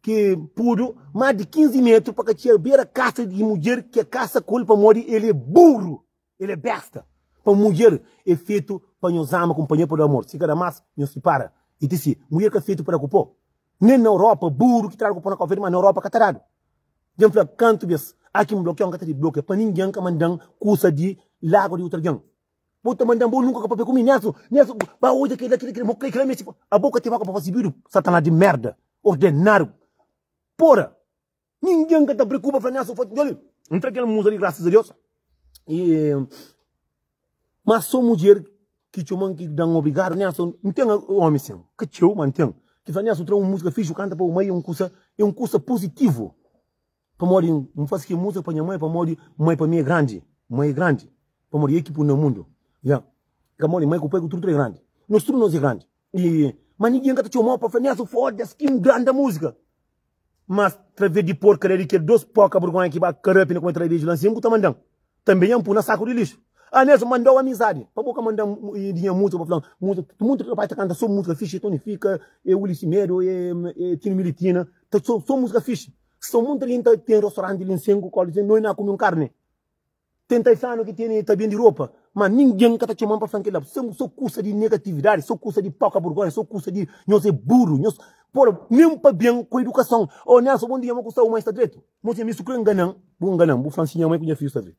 ki pudu mas di 15 metru pa ka txega bera kasa di mudjer ki kasa ku el pamodi el é buru. El é besta. Pa mudjer é fetu pa nhos ama kunpanheru pa da amor. Si ka da mas, nhos sipara. I ti si, mudjer ka fetu pa da ku po. Nen na Europa, buru ki tradu ku po na kau fetu, ma na Europa ka ta dadu. Dja N fla kantu bes, a ki N blokia, N ka ta di blokia pa ningen ka manda-m kusa di lagua di utru algen. Bo ta manda-m, bo nunka ka papia ku mi. Nelson, Nelson, ba odja kila, kila, kila, kila meste. Abo ka ten boka pa fasi bidu, satanas di merda, ordenadu. Pora! Ningen ka ta preokupa fla Nelson fla djoli N tra kel musa li grasas a Deus e ma so mudjer ki txoman ki dan obrigadu Nelson N ten omi sin ka txeu ma N ten ki fla Nelson tra un musika fixi kanta pa bu mai é un kusa é un kusa puzitivu pamodi N fasi ki musika pa nha mai pamodi mai pa mi é grandi mai é grandi pamodi é ki pun na mundu ya pamodi mai ku pai ku tudu tudu é grandi nos tudu nos é grandi e ma ningen ka ta txomau pa fla Nelson fodas ki un granda musika. Mas traves di porcaria di kel dos poca burgonha ki ba karapi na kume trabeju la nsin ku ta mandan tambe nha npu na saku di lixu. Ah Nelson mandau amizadi pa bo ka mandan di nha musica pa flan musica muntu rapaz ta kanta so musica fixi e Tony Fika e Willy Semedo e Tino Militina ta so musica fixi so muntu algen ta ten restaurante li nsin ku koli no na kume un carne. Ten taifanu ki tene ta bendi ropa, ma ningen ka ta txoman pa fla-m kel-la. So kusa di negatividadi, so kusa di poka burgonha, so kusa di nhos é buru, nhos pora nen pa ben ku edukason. Oh Nelson, bon dia, mo ku sta? Bu mai sta dretu? Mosinha, mi su kre ngana-m, bu ngana-m, bu fla-m si nha mai ku nha fidju sta dretu.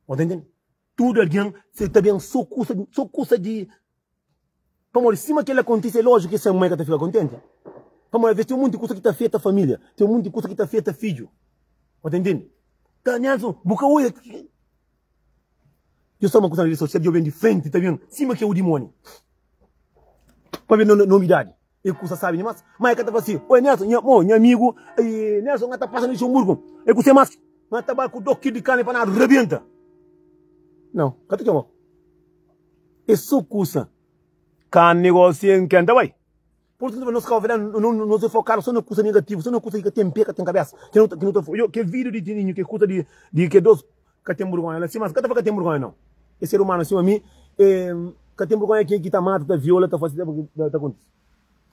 Bo ta intende? Tudu algen se ta ben so kusa, so kusa di Pamodi sima kel-la kontise, é lójiku ki se mai ka ta fika kontenti. Pamodi alvês ten un monti kusa ki ta afeta família, ten un monti kusa ki ta afeta fidju. Bu ta intende? Ta, Nelson, bu ka odja Deus toma kusa na redi sosial, djobe ben di frenti, ta ben sima ki é u dimoni. Pabia no nobidadi, é kusa sabi dimas. Ma e ka ta fla si, oi Nelson, nha, mo, nha amigu, e, Nelson, nga ta pasa na Luxemburgu, é kuse mas, nga ta ba ku 2 kilu di karni pa nadu, rabenta. Não, ka ta txoma. É so kusa ka negosia N kenta bai. Por isso nos cabo-verdiano nos é focado só na kusa negativo, só na kusa ki ka ten pé, ka ten kabesa, ki no ta yo kel video di Tininho ke kusa di di ke dos ka ten burgonha la sima ka ta fla ka ten burgonha não. É ser humano sima mi é ka ten burgonha ken ki ta mata, ta viola, ta fasi ta kontisi.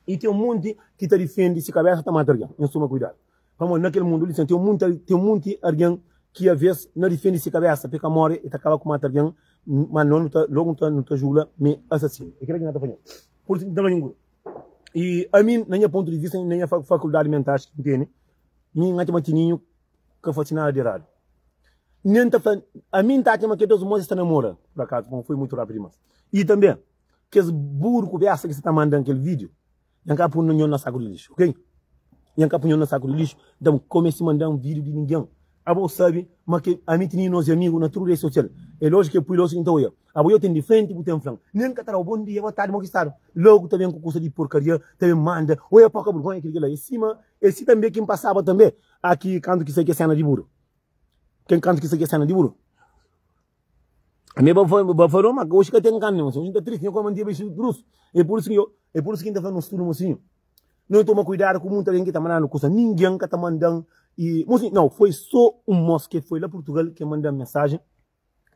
E ten munti ki ta difendi si kabesa ta mata algen. Nhos toma kuidadu. Pamodi na kel mundu li ten munti ten munti algen ki aves na difendi si kabesa pa e ka more e ta kaba ku mata algen ma no nu ta logu nu ta julga ma e asasinu e kila ki na ta fla pur isu ki N ta fla nhu i ami na nha pontu di vista na nha fakuldadi mental ki N tene mi N atxa ma Tininhu ka fasi nada di eradu nen ta fla ami N ta atxa ma ke dos mos es ta namora pur akazu pamodi foi mutu rapidu dimas i tanbe kes buru ku besta ki sa ta mandan kel video Nha ka pui nho na saku di lixu, ok? Nha ka pui nho na saku di lixu. Nton, kome si manda-m vídiu di ningen? Abo sabe ma ke ami tene nos amigu na tudu redi sosial. É lójiku ke pui losi ki N ta oia. Abo yo ten di frenti bu ten fla-m. Nen ka ta da-u bon dia, boa tardi, mo ki stadu. Logu ta ben ku kusa di porkaria, ta ben manda, oia poka burgonha, kili kila. É sima, é si tanbe ki N pasaba tanbe aki kantu ki sai ke sena di buru. Ken kantu ki sai ke sena di buru. Ami ba ba falou ma hoje ka ten carne mocinho, hoje tá triste, nho come mantia bicho grosso. É por isso que eu, é por isso que tá falando tudo mocinho. Não toma cuidado com muita gente que tá mandando coisa, ninguém que tá mandando e mocinho, não, foi só um moço que foi lá Portugal que mandou mensagem.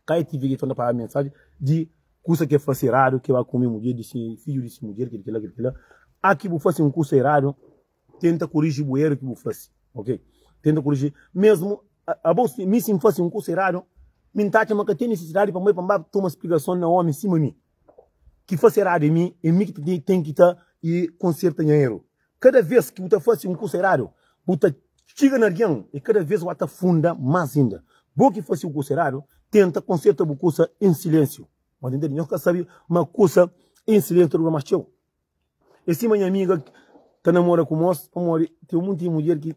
Cá tive que tornar para a mensagem de coisa que faz errado, que vai comer mulher, de filho de mulher, que aquilo, aquilo. Aqui vou fazer um curso errado, Tenta koriji bu eru ki bu fase, ok? Tenta koriji, mesmu abo si mi si N fase un kusa eradu, mi N ta atxa ma ka ten nisisidadi pa N bai pa N ba toma splikason na omi sima mi. Ki fase eradu é mi, é mi ki ten ki ta i konserta nha eru. Kada ves ki bu ta fase un kusa eradu, bu ta txiga na algen i kada ves bu ta funda mas inda. Bo ki fase un kusa eradu, tenta konserta bu kusa en silensiu. Bu ta ntende? Nhos ka sabe ma kusa en silensiu ta dura mas txeu. É sima nha amiga ta namora ku mos pamodi ten munti mudjer ki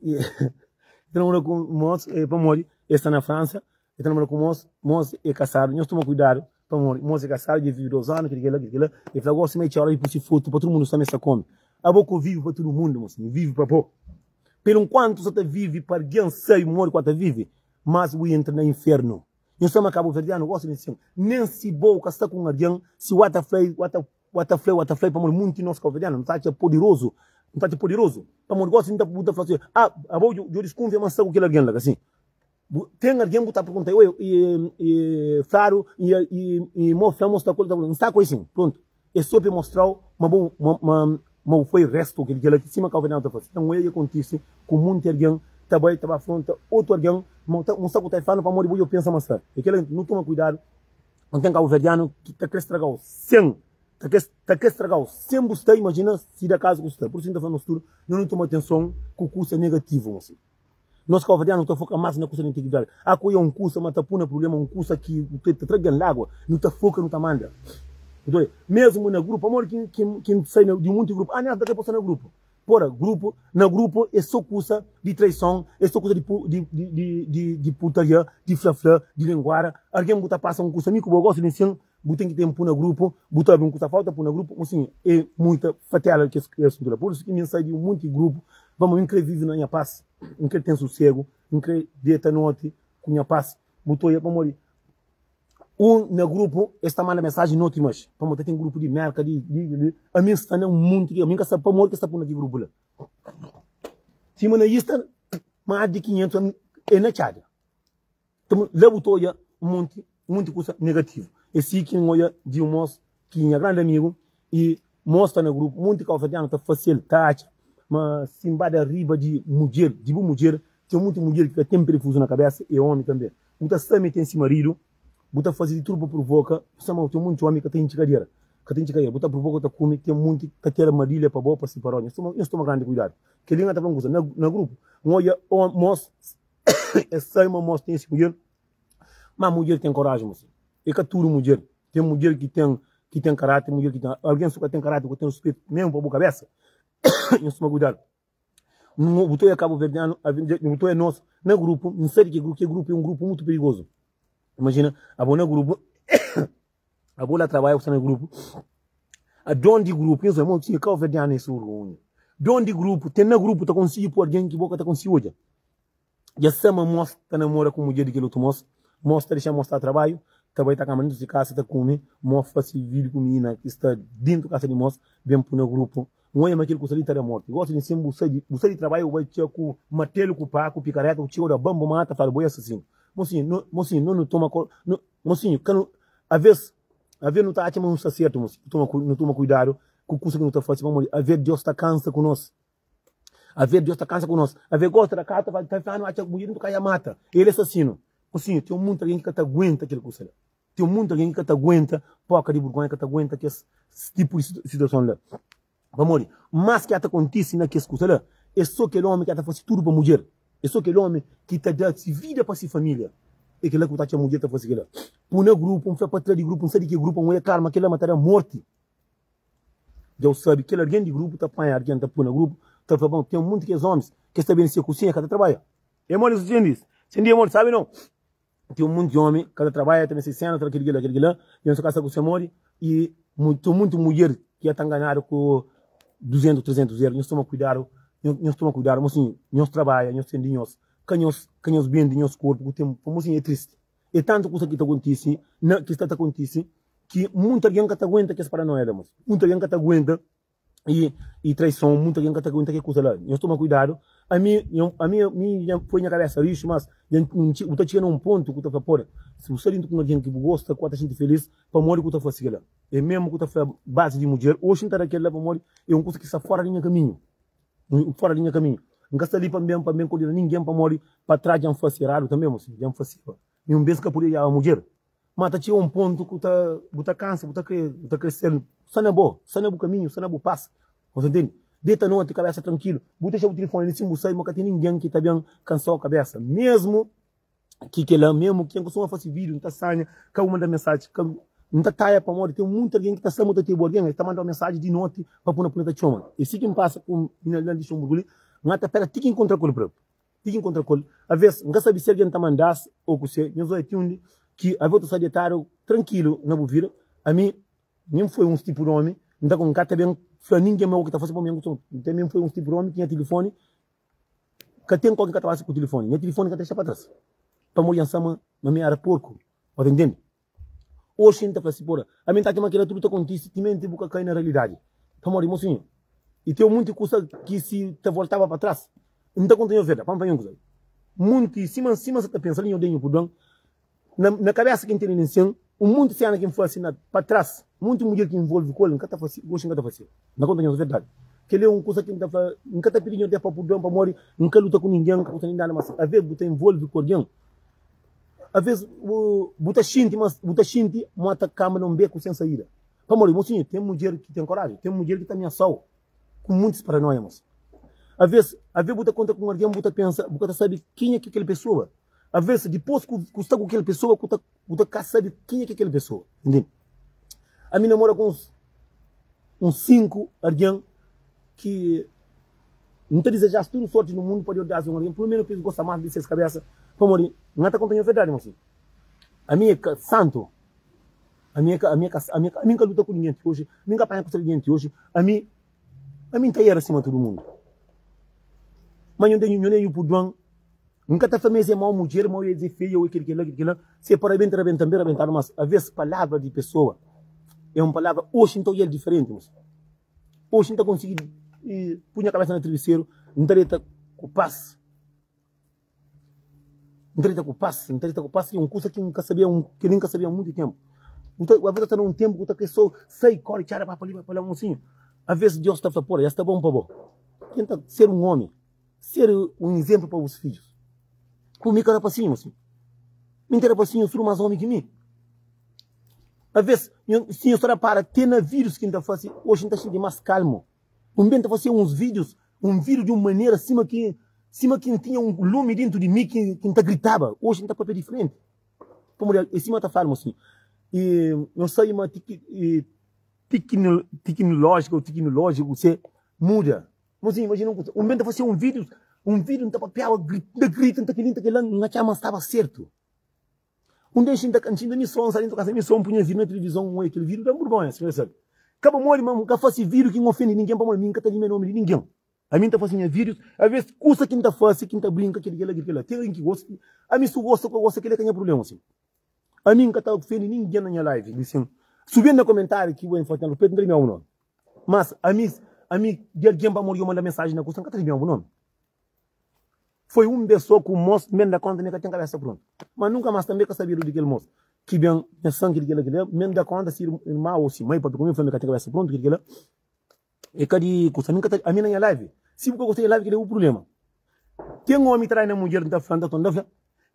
ta namora ku mos pamodi el sta na Fransa el ta namora ku mos, mos é kasadu nhos toma kuidadu pamodi mos é kasadu dja vive 2 anu kila kila kila el fla gosi ma e txora di pui si fotu pa tudu mundu sta ma el sta komi abo ko vive pa tudu mundu mos vive pa bo pelu nkuantu sa ta vive pa algen sabi modi ku ta vive mas bu entra na infernu nhos sta ma kabuverdianu gosi di nsin nen si bo ka sta ku un algen si wa ta fla wa ta Wa ta fla, wa ta fla, pamodi munti nos kauverdianu nu ta atxa poderozu, nu ta atxa poderozu, pamodi gosi nu ta bu ta fla si, ah, abo djo diskunfia ma sta ku kel algen la, ka si? Bu ten algen bu ta pergunta, oi, e, e fladu, e, e, e mo fla mo sta ku el, N sta ku el sin, prontu. É so pa e mostrau ma bo, ma, ma, ma bu foi restu kel kel la, sima kauverdianu ta fasi. Nton, oia dja kontise ku munti algen ta bai ta ba afronta otu algen, ma ta, ma sta ku ta fladu pamodi bo djo pensa ma sta. E kel la, nu toma kuidadu. N ten kabuverdianu ki ta kre stragau sen ta kre ta kre stragau sen bu sta imajina si da kazu ku sta. Pur isu N ta fla nos tudu no nu toma atenson ku kusa negativu mosi. Nos kabuverdianu nu ta foka mas na kusa negatividadi. A ku oia un kusa ma ta puna prublema un kusa ki ta tra gen lagua nu ta foka nu ta manda. Bu ta oia? Mesmu na grupu pamodi ki ki ki N sai di un monti grupu ah Nelson ta kre posta na grupu. Pora grupu na grupu é so kusa di traison, é so kusa di di di di di putaria, di fla fla, di linguara. Algen bu ta pasa un kusa mi ku bo gosta di nsin, bu ten ki ten pu na grupu, bu ta abri un kusa falta pu na grupu, mosinhu é muita fatela kes asuntu la. Pur isu ki mi N sai di un munti grupu, pamodi N kre vivi na nha pas, N kre ten susegu, N kre deta noti ku nha pas. Bu ta oia pamodi Un na grupu es ta manda mensaji noti mas pamodi ta ten grupu di merka di di di ami sta na un munti di ami ka sabi pamodi ke sta pui na ki grupu la sima na ista mas di 500 ami e na txada la bu ta oja un munti munti kusa negativu e si ki N oja di un mos ki nha grandi amigu i mos sta na grupu munti kauverdianu ta fasel ta atxa ma si N ba da riba di mudjer di bu mudjer ten munti mudjer ki ka ten perifuzu na kabesa e omi tanbe. Bu ta sta mete si maridu, bu ta faze di tudu pa provoka, bu sta ma ten monti omi ka ta intxi kadera, ka ta intxi kadera, bu ta provoka, bu ta kume, ten monti ka ten armadilha pa bo pa siparau. Nhos toma, nhos toma grandi kuidadu. Kel-li N ta fla un kuza, na, na grupu, N odja mos, es sai ma mos ten si mudjer, ma mudjer ten koraji mos. E ka tudu mudjer, ten mudjer ki ten, ki ten karáter, mudjer ki ten, algen su ka ten karáter, ku ten ruspetu mesmu pa bu kabesa, nhos toma kuidadu. Bu ta oia kabuverdianu, bu ta oia nos na grupu, N sabe ki ki grupu é un grupu mutu perigozu. Imajina, abo na grupu, abo la trabadja bu sta na grupu, a don di grupu, nhos oia, mo kabuverdianu é surgunhu. Don di grupu, ten na grupu ta konsigi poi algen ki bo ka ta konsigi odja. Dja sa ma mos ta namora ku mudjer di kel otu mos, mos ta dexa mos ta trabadju, ta bai ta kama dentu si kasa ta kume, mos fasi video ku minina ki sta dentu kasa di mos, ben pu na grupu. N oia ma kel kusa li ta da morti. Gosi di sin bu sai di bu sai di trabadju bu bai txia ku martelu ku pá ku pikareta ku txiga da ban bu mata fladu bo e asasinu. Mosinhu no mosinhu no nu toma ko no mosinhu ka nu aves aves nu ta atxa ma nu sta sertu mosinhu toma nu toma kuidadu ku kusa ki nu ta fasi pamodi aves Deus ta kansa ku nos. Aver Deus ta kansa ku nos. Aver gosta da kata ta flanu atxa mudjer nunka ya mata. El é assassino. Mosinhu, ten munti algen ki ka ta aguenta kel kusa la. Ten munti algen ki ka ta aguenta poka di burgonha, ka ta aguenta kes tipu di situason la. Pamodi, mas ki ata kontisi na kes kusa la, é so kel omi ki ata fasi tudu pa mudjer. É so kel omi ki ta da si vida pa si familia. É kila ki bu ta atxa mudjer ta fasi kila. Pui na grupu, N fla pa tra di grupu, N sa di ki grupu, N oia klaru ma kila ma ta da morti. Dja u sabe, kel algen di grupu ta panha algen ta pui na grupu, ta fla, bon, ten munti kes omis ki sta ben se kusinha ka ta trabadja. E modi su sen dis? Sen dia modi sabe nau. Ten munti omi ka ta trabadja, ta ben se sena, ta kel kila, kel kila, ben su kasa ku se modi i ten munti mudjer ki ya ta nganadu ku 200, 300 eru. Nhos toma kuidadu, nhos toma kuidadu, mosinhu, nhos trabadja, nhos ten di nhos, ka nhos, ka nhos bendi nhos korpu ku ten, mosinhu e tristi. E tantu kusa ki ta kontisi na, ki sta ta kontisi ki munti algen ka ta aguenta kes paranoia la mos. Munti algen ka ta aguenta i i traison, munti algen ka ta aguenta ke kusa la. Nhos toma kuidadu. Ami, ami, mi dja poi nha kabesa rixu, mas dja N bu ta txiga na un pontu ku ta fla, pode, si bu sta dintu ku un algen ki bu gosta, ku ta xinti felis, pamodi ku ta fasi kila? E mesmu ku ta fla bazi di mudjer, oxi N ta da kila pamodi e un kusa ki sta fora di nha kaminhu. Fora di nha kaminhu. N ka sta li pa N ben pa N ben kondena ningen pamodi pa tras dja N fasi eradu tanbe, mos, dja N fasiba. Mi un bes N ka podia odjaba mudjer. Ma ta txiga un pontu ku ta bu ta kansa, bu ta kre bu ta kre ser sta na bo, sta na bu kaminhu, sta na bu pas. Bu ta ntende? Deta noti, kabesa trankilu. Bu dexa bu tilifoni li sin bu sai, ma ka ten ningen ki ta ben kansau kabesa. Mesmu ki kila, mesmu ki N kustuma fasi video, N ta sanha, ka bu manda mensaji, ka bu N ta taia pamodi ten munti algen ki ta sta ma ta tene bu algen, el ta mandau mensaji di noti pa puna puna ta txoma. E si ki N pasa ku minina li na Luxemburgu li, N ata pera ti ki N kontra ku el propi. Ti ki N kontra ku el. Aves, N ka sabe si algen ta manda-s ô kuse. Nhos odja ti undi ki aves ta sta detadu trankilu na bu vida. Ami, mi N foi uns tipu di omi, N ta N ka ta ben fla ningen ma o ki ta fase pa mi. N ta mi N foi uns tipu di omi ki nha tilifoni ka ten koki N ka ta fase ku tilifoni. Nha tilifoni ka ta dexa pa tras, pamodi dja N sa ma ma mi era porku. Bo ta ntende? Oxi N ta fla si, Pora, ami N ta atxa ma kila tudu ta kontise timenti bu ka kai na realidadi. Pamodi, mosinhu, i ten munti kusa ki si ta voltaba pa tras, N ta konta nhos verdadi. Pa N fla nhos un kusa, munti, sima, sima N sa ta pensa li, nho denhu purdon, na, na kabesa ki N tene li nsin, un munti sena ki N fasi na, pa tras, munti mudjer ki N nvolvi ku el, N ka ta fasi, oxi N ka ta fasi. N ta konta nhos verdadi. Kel-li é un kusa ki N ta fla, N ka ta pidi nhos pa purdon pamodi N ka luta ku ningen, N ka kusa nin nada, mas aves bu ta nvolvi ku algen, Aves bu ta xinti ma bu ta xinti ma ta kamba na un beku sen saída. Pamodi, mosinhu, ten mudjer ki ten koraji, ten mudjer ki ta amiasau ku muntis paranoia, mos. Aves, aves bu ta konta ku un algen, bu ta pensa, bu ka ta sabe kenha ki kel pesoa. Aves, dipos ku ku sta ku kel pesoa, ku ta bu ta ka sabe kenha ki kel pesoa. Ntende? Ami namora ku uns uns 5 algen ki N ta dizeja-s tudu sorti nu mundu pa Deus da-s un algen, pelu menu pa es gosta más di ses kabésa, pamodi N ka ta konta nhos verdadi, mosi. Ami é ka santu, ami é ka, ami é ka, ami é ka, ami N ka luta ku ningen ti oji, ami N ka panha kusa di ningen ti oji, ami, ami N ta era sima tudu mundu. Ma nho nho da nhu purdua-m, N ka ta fla ma es é mau mudjer, ma es é feia, ô é kel kel-la, kel kel-la, se é pa rabenta, rabenta-m ben rabentadu, mas aves palavra di pesoa é un palavra, oxi N ta odja-l diferenti, mosi. Oxi N ta konsigi pui nha kabésa na tribiseru, N ta deta ku pas. N ta deta ku pas, N ta deta ku pas ki é un kusa ki N ka sabia, ki N ka sabia monti ténpu. Bu ta, bu ta sta na un ténpu ku ta krê sô sai, kóre, txada, ba pa li, ba pa la, mosinhu. Aves Deus ta fla, Pora, ja sta bon pa bo. Tenta ser un ómi, ser un izénplu pa bus fidjus. Ku mi ka rapasinhu, mosinhu. Mi N ta da pa si nhos tudu más ómi ki mi. Aves, si nhos ta rapara te na vídius ki N ta fase, oji N ta xinti más kalmu. Un ben ta fase uns vídius, un vídiu di un manera sima ki sima ki N tinha un lumi dintu di mi ki N ta gritaba. Oji N ta papia diferenti. Pamodi é sima ta fladu ma si i nhos sabe ma tikinolójika ô tikinolójiku se muda. Mas imajina un kusa, un ben ta fase un vídiu, un vídiu N ta papiaba, N ta grita, N ta kel-li, N ta kel-la, N atxaba ma N staba sertu. Un dia N xinta, N xinta mi so, N sta dentu kasa mi so, N pui nha vídiu na tilivizon, N oia kel vídiu, da-m burgonha, sinhor sabe. Ka pamodi ma N ka fase vídiu ki N ofende ningen, pamodi mi N ka ta limia nomi di ningen. Ami N ta fase nha vídius, aves kusa ki N ta fase, ki N ta brinka, kel-li, kel-la, kel-la. Ten algen ki gosta, ami si bu gosta ku ka gosta, kel-li é ka nha prubléma, sin. Ami N ka ta ofende ningen na nha live, li sin. Subi na komentáriu ki bu N fla, ten ruspetu, N ta limia bu nomi. Mas ami, ami di algen pamodi yo manda mensaji na kusa, N ka ta limia bu nomi. Foi un bes so ku un mos, N ben da konta ma e ka ten kabesa prontu. Ma nunka mas tanbe ka sabedu di kel mos ki ben nha sangi di kila kila. N ben da konta si irma o si mai papia ku mi, fla ma e ka ten kabesa prontu kila kila. E ka di kusa. Ami N ka ta, ami na nha live, si bu ka gosta di nha live kila é bu prublema. Ten omi trai na mudjer N ta fla, N ta torna fla.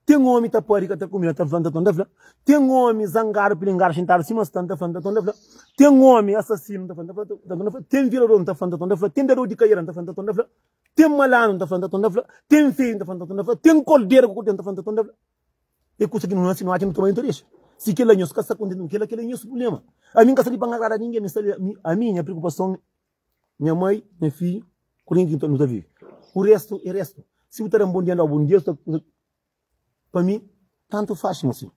Ten omi ta pari ka ta kume, N ta fla, N ta torna fla. Ten omi zangadu, pilingadu, xintadu sima sta, N ta fla, N ta torna fla. Ten omi asasinu, N ta fla, N ta fla, N ta torna fla. Ten violador, N ta fla, N ta torna fla. Ten dador di kaera, N ta fla, N ta torna fla. Ten malandru, N ta fla, N ta torna fla. Ten feiu, N ta fla, N ta torna fla. Ten kordera ku kordera, N ta fla, N ta torna fla. É kusa ki nu nase, nu atxa, nu toma, nu ta dexa. Si kel-la nhos ka sta kontenti ku kel-la, kel-la é nhos prubléma. Ami N ka sta li pa N agrada ningen, mi sta li, ami nha preokupason nha mai, nha fidju, ku algen ki nu ta vive. U restu é restu. Si bu ta da-m bon dia, N da-u bon dia, pa mi, tantu faz, mosinhu.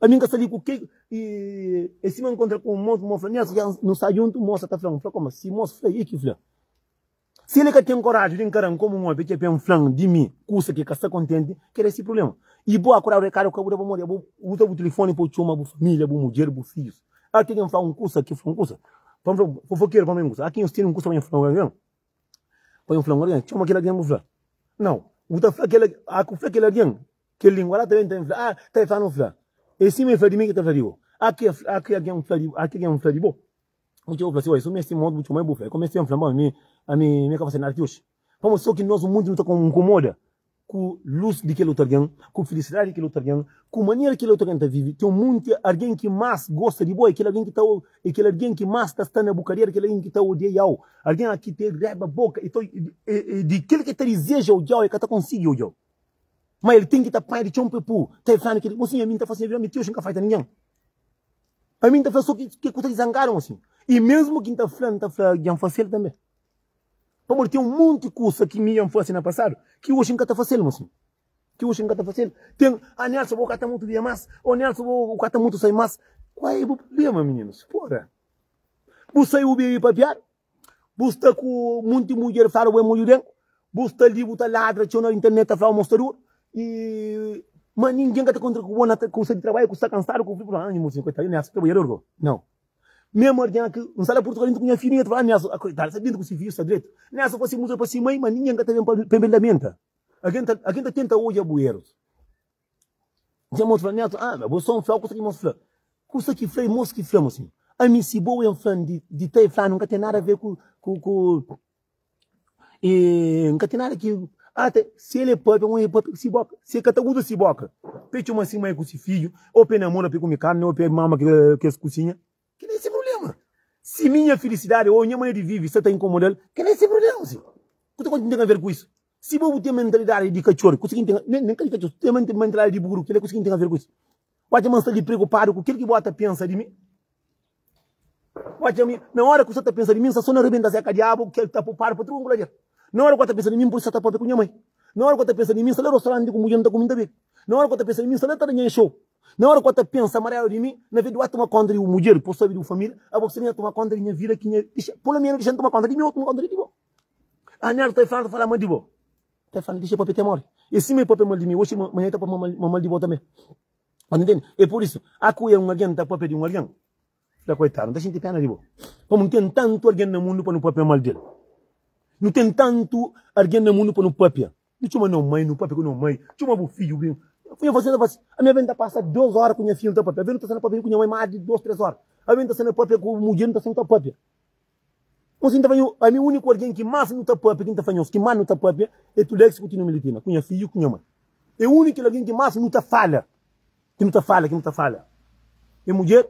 Ami N ka sta li ku ke E sima N kontra ku un mos, mos fla, Nelson, dja nu sta djuntu, mos sa ta fla-m. N fla, Koma? Si mos fla, e ki fla. Si el ka ten koraji di nkara-m komu un omi, pa el fla-m di mi kusa ki el ka sta kontenti, kel-la é si prubléma. I bo akorda rekadu ka bu da pamodi abo uza bu tilifoni pa bu txoma bu família, bu mudjer, bu fidjus. A ki algen fla un kusa, ki fla un kusa. Pa N fla, fofokeru pa mi un kusa. A ki nhos tene un kusa pa nhos fla un algen? Pa nhos fla un algen, txoma kel algen bu fla. Nau, bu ta fla kel, a ku fla kel algen, kel lingua la ta ben ta ben fla, ah, ta e fla nu fla. E sima e fla di mi ki ta fla di bo. A ki a ki algen fla di, a ki algen fla di bo. Bu txoma bu fla si, oi, su meste mos bu txoma e bu fla. E ku meste N fla, bon, mi, ami, mi ka fase nada ti oxi. Pamodi so ki nos mundu nu ta inkomoda ku lus di kel otu algen, ku filisidadi di kel otu algen, ku manera ki kel otu algen ta vive. Ten monti algen ki más gosta di bo, é kel algen ki ta é kel algen ki más ta sta na bu kadera, kel algen ki ta odeia-u, algen ki ta reba boka i ta di kel ki ta dizeja odia-u, el ka ta konsigi odia-u. Má el ten ki ta panha di txon pa el pô ta el fla-nu kel-li, Mosinhu, ami N ta fase nha vida, ami ti oxi N ka faita ningen. Ami N ta fla so ki ku ta dizangadu, mosinhu. I mésmu ki N ta fla, N ta fla dja N fase-l tanbê. Pamodi ten un monti kusa ki mi dja N fase na pasadu ki oxi N ka ta fase-l, mosinhu. Ki oxi N ka ta fase-l. Ten, ah Nelson, bo ka ta mutu bia mas, oh Nelson, bo ka ta mutu sai mas. Kual é bu prublema, mininus? Pora! Bu sai bu bebe papiadu, bu sta ku monti mudjer fladu bo é mulhuren, bu sta li bu ta ladra txeu na internet ta fla bu mostra dur, i ma ningen ka ta kontra ku bo na kusa di trabadju, ku sta kansadu, ku fla, ah mosinhu, koitadu, Nelson, trabadjador go. Nau. Mesmu algen ki N sta la Purtugal djuntu ku nha fidju, nha ta fla, ah Nelson, ah koitadu, sta djuntu ku si fidju, sta dretu. Nelson fasi musa pa si mai, ma ningen ka ta ben pa ben lamenta. Algen ta, algen ta tenta odja bu erus. Dja mos fla, Nelson, ah, ma bo so N fla kusa ki mos fla. Kusa ki fla i mos ki fla, mosinhu. Ami si bo ben fla-m di, di ta e fla-nu, N ka ten nada a ver ku, ku, ku, e N ka ten nada ki, ah, ta, si el é papia, un é papia ku si boka. Si el ka ta uza si boka pa e txoma si mai ku si fidju, o pa e namora, pa e kume karni, o pa e mama kes kusinha, kel-la é si prubléma. Si mi nha filisidadi o nha manera di vive sta ta inkomoda-l, kel-la é si prubléma. Si ku ta ten aver ku isu? Si bo bu ten mentalidadi di katxor, kusa ki N ten, nen ka di katxor, si bu ten mentalidadi di buru, kel-la kusa ki N ten aver ku isu? Bu atxa ma N sta li preokupadu ku kel ki bu ata pensa di mi? Bu atxa mi, na ora ku sta ta pensa di mi, N sta so na rebenta zeka diabu, kel ta popadu pa tudu un kulader. Na ora ku ata pensa di mi, N pudi sta ta papia ku nha mai. Na ora ku ata pensa di mi, N sta la rostoranti ku mudjer, N ta kume, N ta bebe. Na ora ku ata pensa di mi, N sta la ta da nha xou. Na ora ku ata pensa marelu di mi, na vez di bu ata toma konta di bu mudjer, pa bu sabi di bu familia, abo sta li na toma konta di nha vida ki nha dixa, polo menu dixa-m toma konta di mi o toma konta di bo. Anel ta fla, ta fala mal di bo. Ta fla, dixa papia te mori. E sima e papia mal di mi, oxi manha e ta papia mal di bo tambe. Ba ntende? E pur isu, a ku e un algen ta papia di un algen, fla koitadu, N ta xinti pena di bo. Pamodi nu ten tantu algen na mundu pa nu papia mal del. Nu ten tantu algen na mundu pa nu papia. Nu txoma no mai, nu papia ku no mai, txoma bu fidju, bu Nha fasi, nha fasi. Ami aben ta pasa dos ora ku nha fidju ta papia. Aben nu ta sta na papia ku nha mai mas di dos, tres ora. Aben ta sta na papia ku mudjer, nu ta sta na papia. Nos ta fla ami uniku algen ki mas nu ta papia, ki N ta fla nhos ki mas nu ta papia é Tulex ku Tino Militina, ku nha fidju ku nha mai. É uniku algen ki mas nu ta fala. Ki nu ta fala, ki nu ta fala. Nha mudjer,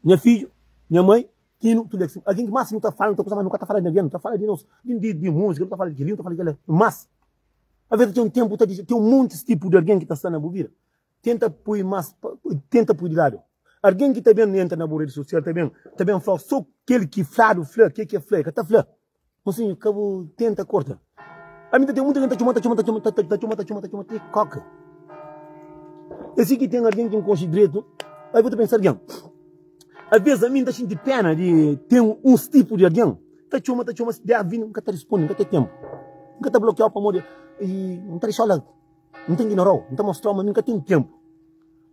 nha fidju, nha mai, Tinu, tudu es. Algen ki mas nu ta fala, nu ta kusa, mas nu ka ta fala di algen, nu ta fala di nos, di di múzika, nu ta fala di kel-li, nu ta fala di kel-la. Mas, aves ten un ténpu ta ten un monti tipu di algen ki ta sta na bu vida. Tenta poi mas, tenta poi di ladu. Algen ki ta ben entra na bu redi sosial ta ben, ta ben fla-u so kel ki fladu fla, ke ki el fla, el ka ta fla. Mosinhu, ka bu tenta korta. Ami ta ten muita algen ta txoma, ta txoma, ta txoma, ta txoma, ta txoma, ta txoma, ti koka. É si ki ten algen ki N konxe dretu, aí bu ta pensa algen. Aves ami N ta xinti pena di ten uns tipu di algen ta txoma, ta txoma, dja vini, N ka ta risponde, N ka ten tenpu. N ka ta blokiau pamodi N ta dexau la, N ta ignorau, N ta mostrau ma mi N ka ten tenpu.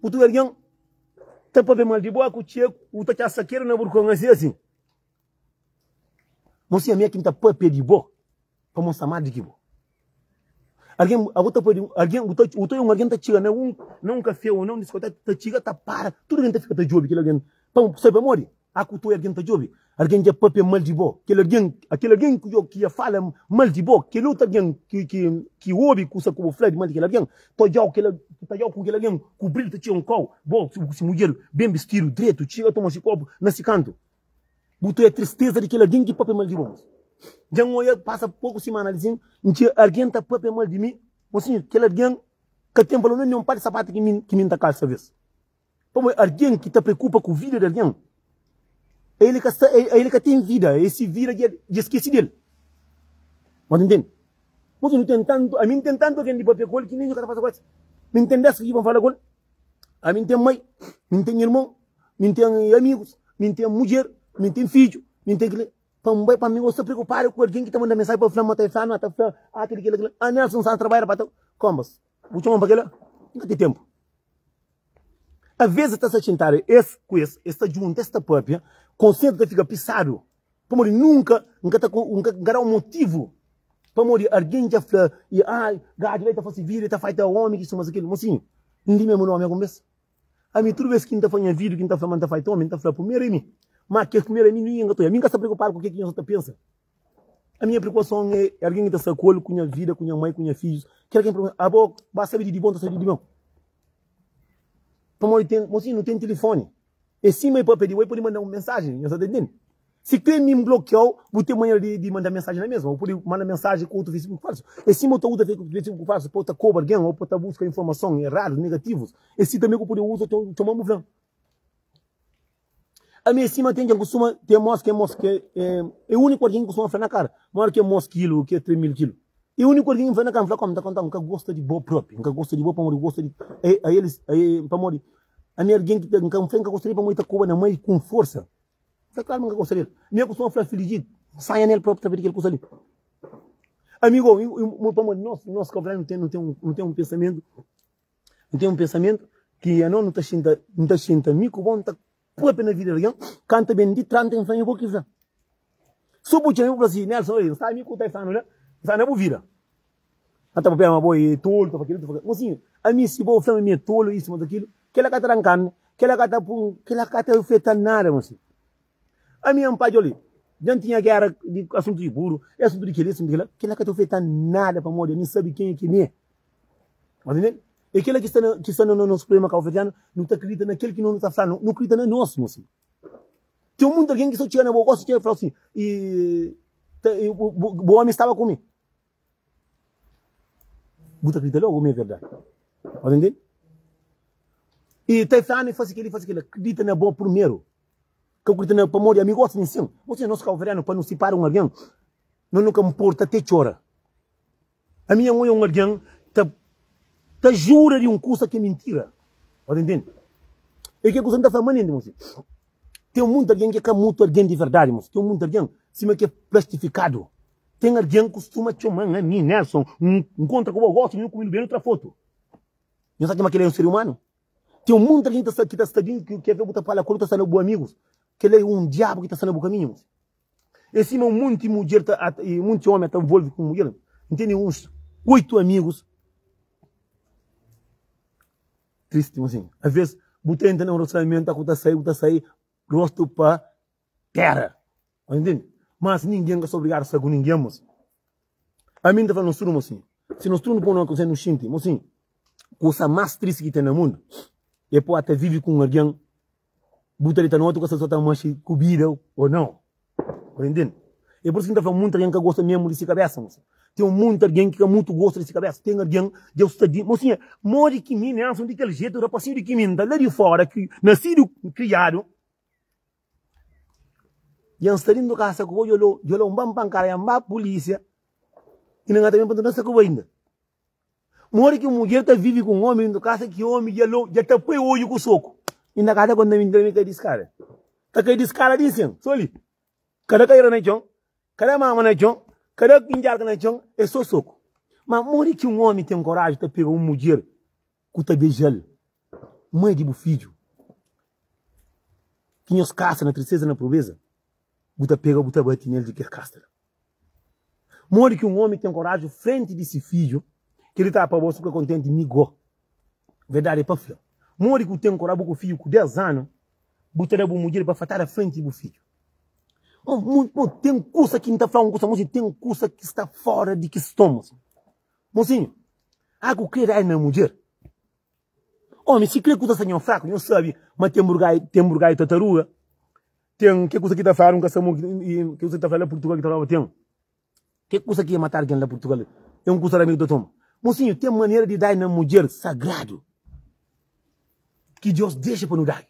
Otu algen ta papia mal di bo, ku txeku, bu ta txa sakedu na burkon asi asi. Mosinha, mi é ki N ta papia di bo pa mostra más di ki bo. Algen, abo ta pode, algen, bu ta, bu ta un algen ta txiga na un, na un kafé ô na un diskoteka, ta txiga, ta para, tudu algen ta fika ta djobe kel algen. Pa, sabe pamodi? A ku toi algen ta djobe. Algen dja papia mal di bo. Kel algen, akel algen ki ki dja fala mal di bo, kel otu algen ki, ki, ki obi kusa ku bu fla di mal di kel algen, ta odjau kel, ta odjau ku kel algen ku brilhu ta txiga un kau, bo ku si mudjer ben bistidu dretu, txiga toma si kopu na si kantu. Bu ta oia tristeza di kel algen ki papia mal di bo. Dja N oia pasa poku simana li sin, N txia algen ta papia mal di mi. Mosinhu, kel algen ka ten valor nen un par di sapatu ki mi ki mi N ta kalsa ves. Pamodi algen ki ta preokupa ku vida di algen, el ka sta, el ka ten vida, e si vida dja dja skesi del. Bo ta ntende? Mosinhu, nu ten tantu, ami N ten tantu algen di papia ku el ki nen ka ta fasi kuas. Mi N ten des ki pa N fala ku el. Ami N ten mai, mi N ten irmon, mi N ten amigus, mi N ten mudjer, mi N ten fidju, mi N ten kila. Pa N bai pa mi, N sta preokupadu ku algen ki ta manda mensaji pa fla ma ta e fla, ma ta fla, ah kila, kila, kila. Ah Nelson, N sta na trabadja pa ta. Konbas, bu txoma-m pa kila? N ka ten tenpu. Aves es ta sta xintadu es ku es, es ta djunta, es ta papia, konsentu ta fika pisadu. Pamodi nunka N ka ta N ka da un motivu pamodi algen dja fla i ai gaju la i ta fasi vida i ta faita omi ki suma si kil. Mosinhu, N di mesmu nomi algun bes? Ami tudu bes ki N ta fla nha vidu ki N ta fla ma N ta faita omi, N ta fla primeru é mi. Ma kes primeru é mi ningen ka ta oia. Mi N ka sta preokupadu ku ke ki nhos ta pensa. Ami nha preokupason é algen ki ta sta ku el, ku nha vida, ku nha mai, ku nha fidjus. Kel algen pergunta, abo ba sabi di di bon, ta sabi di di mau? Pamodi ten, mosinhu, nu ten tilifoni. É sima e papia di bo, e pode manda un mensajen, nhos sa ta intende? Si kre mi N blokiau, bu ten manera di di manda mensajen na mesma. Bu pode manda mensajen ku otu Facebook falsu. É sima bu ta uza Facebook falsu pa bu ta koba algen o pa bu ta buska informason eradu, negativus. É si tanbe ku bu pode uza txoma-m bu fla-m. Ami é sima ten ken kustuma ten mos ke mos ke é úniku algen ki kustuma fla na kara modi ke mos kilu ke 3000 kilu é úniku algen ki fla na kara N fla kom N ta konta N ka gosta di bo propi N ka gosta di bo pamodi gosta di a elis pamodi ami algen ki ta N ka fla N ka gosta di pamodi ta koba na mai ku forsa N fla klaru ma N ka gosta del mi é kustuma fla filijit N sanha nel propi ta fla di kel kusa li ami go pamodi nos nos kabuverdianu nu ten nu ten nu ten un pensamentu Nu ten un pensamentu ki anos nu ta xinta, nu ta xinta mi ku bo, nu ta papia na vida di algen, kanta ben di tras, nu ta fla mi bo ki fla. So bu txoma mi bu fla si, Nelson, oi, N sabi mi ku ta fla-nu la, N sta na bu vida. N ta papia ma bo e tolu, ta fla kila, ta fla kila. Mosinhu, ami si bo fla ma mi e tolu, isu, ma kilu, kila ka ta dan karni, kila ka ta pun, kila ka ta afeta nada, mosinhu. Ami N padja li, dja N tinha gera di asuntu di buru, e asuntu di kila, asuntu di kila, kila ka ta afeta nada pamodi ami N sabi kenha ki mi e. Mas entende? É kila ki sta na, ki sta na nos problema kabuverdianu, nu ta kridita na kel ki no ta fla, nu kridita na nos mosi. Ten munti algen ki so txiga na bo gosi txiga fla si, i, ta, i, bu, bu, bu omi staba ku mi. Bu ta kridita logu mi é verdadi. Mas entende? I ta fla, i fasi kila, i fasi kila. Kridita na bo primeru. Ka kridita na, pamodi ami gosi mi sin. Mosi, nos kabuverdianu, pa nu sipara un algen, no nu ka mporta te txora. Ami N oia un algen ta ta jura di un kusa ki é mintira. Bo ta intende? É ke kusa N ta fla manenti, mosi. Ten munti algen ki é ka mutu algen di verdadi, mosi. Ten munti algen sima ki é plastifikadu. Ten algen kustuma txoma-m ami, Nelson, N nkontra ku bo gosi, nu kume, nu bebe, nu tra fotu. Nhos atxa ma kel-la é un ser umanu? Ten munti algen ki ta sta ki ta sta di ki bu ta fala ku el, ta sta na bu amigus. Kel-la é un diabu ki ta sta na bu kaminhu, mosi. É sima un monti mudjer ta un monti omi ta nvolve ku mudjer. N tene uns 8 amigus tristi mosinhu. Aves bu ta entra na un relasionamentu ku ta sai, bu ta sai rostu pa tera. Bu ntende? Mas ningen ka sta obrigadu sta ku ningen mosinhu. Ami N ta fla nos tudu mosinhu, si nos tudu nu poi na un konselhu nu xinti mosinhu, kusa mas tristi ki ten na mundu. E pode ta vive ku un algen, bu ta dita noti ku sta ta manxe ku bida o nau. Bu ta intende? E pur isu ki N ta fla munti algen ka gosta mesmu di si kabesa. Mosinhu. Ten munti algen ki ka mutu gosta di si kabesa. Ten algen dja sta di. Mosinha, modi ki mi, Nelson, di kel jetu, rapasinhu di ki mi, N ta la di fora, ki nasidu, kriadu, dja N sta dintu kasa ku bo, dja dja un ban pankada, dja N ba pulisia, i na ta ben pa N ta sta ku bo inda. Modi ki un mudjer ta vive ku un omi dintu kasa ki omi dja lo dja ta poi odju ku soku inda ka ta konta mintira mi kai di skada ta kai di skada di nsin so li kada kaira na txon kada mama na txon kada injarka na txon e so soku ma modi ki un omi ten koraji ta pega un mudjer ku ta bejal mai di bu fidju ki nhos kasa na tristeza na pobreza bu ta pega bu ta bati nel di kel kasa la. Modi ki un omi ten koraji frenti di si fidju ki ta pa bo si bu ka kontenti mi go. Verdadi é pa fla. Modi ki bu ten koraji bu ku fidju ku 10 anu bu ta da bu mudjer bafatada frenti di bu fidju. Mo ten kusa ki N ta fla un kusa mosi ten kusa ki sta fora di kiston mosi. Mosinhu, a ku kre dai na mudjer. Omi, si kre kusa sta nho fraku, nho sabi ma ten burgaiu, ten burgaiu tataruga, ten ke kusa ki ta fladu, nka sa mo ke kusa ki ta fladu la Purtugal ki ta flaba ten ke kusa ki ia mata algen la Purtugal, é un kusa la mi ki ta toma. Mosinhu, ten manera di dai na mudjer sagradu ki Dios dexa pa nu dai.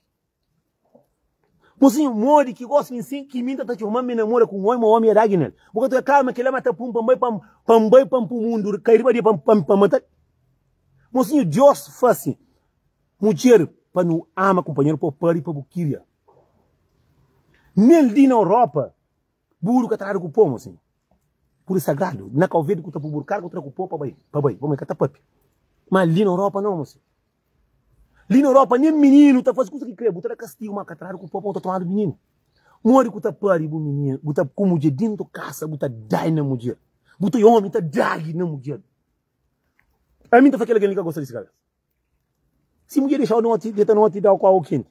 Mosinhu, modi ki gosi mi sin ki mi nta ta txoma mi namora ku un omi, ma omi é dagi nel. Bu ka ta oja klaru ma kila ma ta pun pa N bai pa pa N bai pa N pu mundu kai riba di pa pa pa matal. Mosinhu, Dios fasi mudjer pa nu ama kunpanheru, pa bu pari, pa bu kiria. Nel di na Europa, buru ka tradu ku po, mosinhu. Pur sagradu. Na Kau Verdi ku ta pu buru, kar ku tra ku po pa bai, pa bai, pamodi ka ta papia. Ma li na Europa nau, mosinhu. Li na Europa nen mininu ta fazi kusa ki kre, bu ta da kastigu ma ka tradu ku po pa bu ta tomadu mininu. Modi ku ta pari bu mininu, bu ta ku mudjer dentu kasa, bu ta dai na mudjer. Bu ta omi ta dagi na mudjer. Ami ta fla kel algen li ka gosta di si kabesa. Si mudjer dexau noti, deta noti dau ku agu kenti.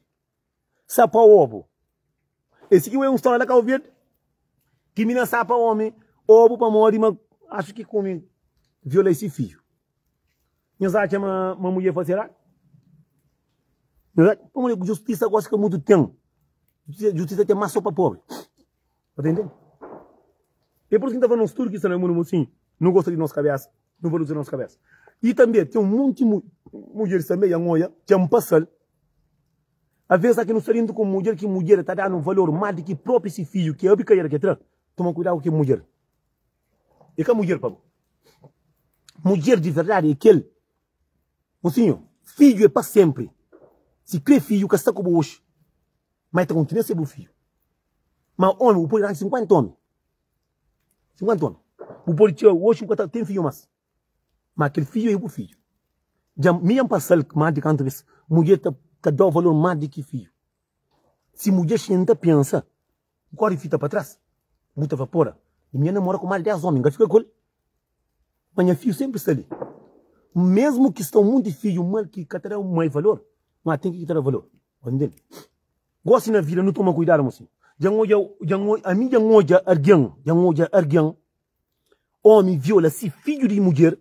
Sapa obu. Esse ki é um storia la Cabo Verde ki mina sapa omi obu pamodi ma acho ki kumi viola esse fidju. Nhos atxa ma ma mulher fase eradu? Nhos atxa? Pamodi justisa gosi ka mutu ten. Justisa ten mas so pa pobri. Ba ta intende? É por isso ki N ta fla nos tudu ki sta na mundu mosinhu, nu gosta di nos kabesa, nu valoriza nos kabesa. I tanbe ten un monti mudjeris tanbe ya N oja dja N pasal. Aves aki nu sta dentu ku un mudjer ki mudjer ta danu valor mas di ki propi si fidju ki abri kaiera ki tra. Toma kuidadu ku ki mudjer. E ka mudjer pa bo. Mudjer di verdadi é kel. Mosinhu, fidju é pa sempri. Si kre fidju ka sta ku bo oxi, ma e ta kontinua ser bu fidju. Ma omi, bu pode ranja 50 omi. 50 omi. Bu pode txeu, oxi bu ka ta ten fidju mas. Ma kel fidju é bu fidju. Dja, mi dja N pasa-l más di kantu bes. Mudjer ta, ta da-u valor más di ki fidju. Si mudjer xinta pensa, bu kóre fita pa tras, bu ta fla, Pora, mi dja namora ku más di 10 ómi, N ka fika ku el. Ma nha fidju sénpri sta li. Mésmu ki sta un monti fidju mal ki ka ta da mai valor, ma ten ki ta da valor. Bu ntende? Gósi na vida nu toma kuidadu, mosinhu. Dja N odja, dja N odja, ami dja N odja algen, dja N odja algen Omi viola si fidju di mudjer,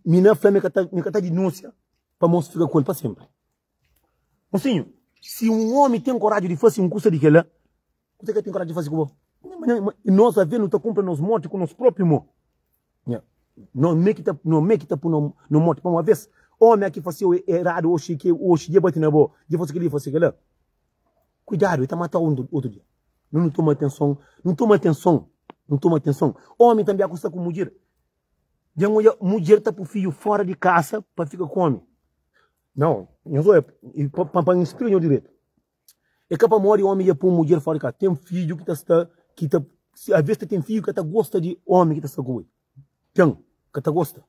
mina fla ma e ka ta dinúnsia pa mos fika ku el pa senpri. Mosinhu, si un omi ten koraju di fasi un kusa di kela, kuse ki el ten koraju di fasi ku bo? Nos aves nu ta kunpra nos morti ku nos propi mo. No me ki ta, no me ki ta pui no morti pamo aves omi aki fasiu eradu oxi ki oxi dja bati na bo, dja fasi keli, dja fasi kela. Kuidadu, e ta matau utru dia. Nu nu toma atenson, nu toma atenson, nu toma atenson. Omi tambi aku sta ku mudjer. Dja N odja mudjer ta pu fidju fora di kasa pa fika ku omi. Nau, nhos odja, pa pa N splika nho diretu. É ka pamodi omi dja pu mudjer fora di kasa. Ten fidju ki ta sta, ki ta, aves ta ten fidju ki ka ta gosta di omi ki ta sta ku el. Ten, ka ta gosta.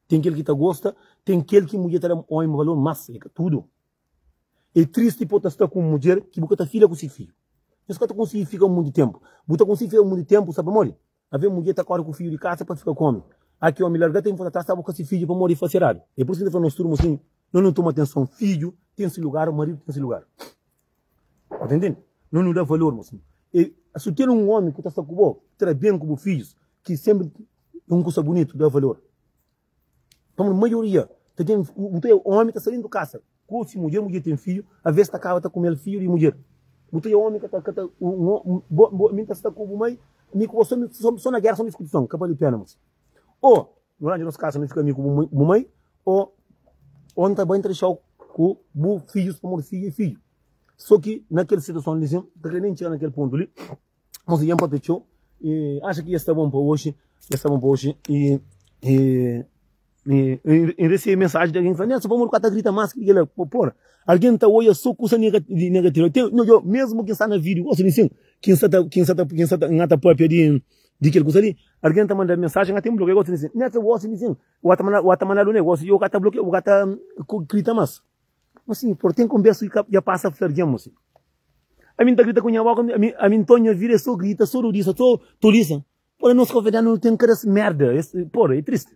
Ten kel ki ta gosta, ten kel ki mudjer ta da omi valor mas, é ka tudu. É tristi pa bu ta sta ku un mudjer ki bu ka ta fila ku se fidju. Nhos ka ta konsigi fika monti ténpu. Bu ta konsigi fika monti ténpu, sabe pamodi? Avê mudjer ta kóre ku fidju di kasa pa fika ku ómi. A ki ómi larga ta inporta ta sta buska se fidju pamodi e fase eradu. É pur isu ki N ta fla nos tudu mosinhu, nos nu toma atenson. Fidju ten se lugar, maridu ten se lugar. Bu ta intende? Nos nu da valor mosinhu. E si ten un ómi ku ta sta ku bo, tra ben ku bu fidjus, ki sénpri é un kusa bunitu, da valor. Pamodi maioria. Ta ten bu ta omi ta sta dentu kasa ku si mudjer, mudjer ten fidju, aves ta kaba ta kumel fidju di mudjer. Bu ta omi ka ta ka ta un bo bo mi ta sta ku bu mai, mi ku bo so so na gera so na diskutison ka bali pena mos. O nu ranja nos kasa nu fika mi ku bu mai o o N ta bai N ta dixau ku bu fidjus pamodi fidju é fidju. So ki na kel situason li sin, N ka kre nen txiga na kel pontu li. Mos dja N papia txeu i axa ki dja sta bon pa oxi, dja sta bon pa oxi i i i N resebe mensaji di algen ki fla, Nelson pamodi bu ka ta grita mas ki kel-la? Pora, algen ta oia so kusa negativu. Ten, nho, mesmu ki N sta na vídiu gosi li sin, ki N sta ta, ki N sta ta, ki N sta ta, N ta papia di di kel kusa li, algen ta manda mensaji, N ka ten blokia gosi li sin, Nelson gosi li sin, bu ta mandadu negósiu i bu ka ta blokia, bu ka ta grita mas. Mas sim, por ten konbersu ki ka dja pasa fla algen mo sim. Ami nta grita ku nha boka, ami ami nton nha vida é so grita, so rudisa, so tolisa. Pora nos kabuverdianu nu ten kada merda, es pora é tristi.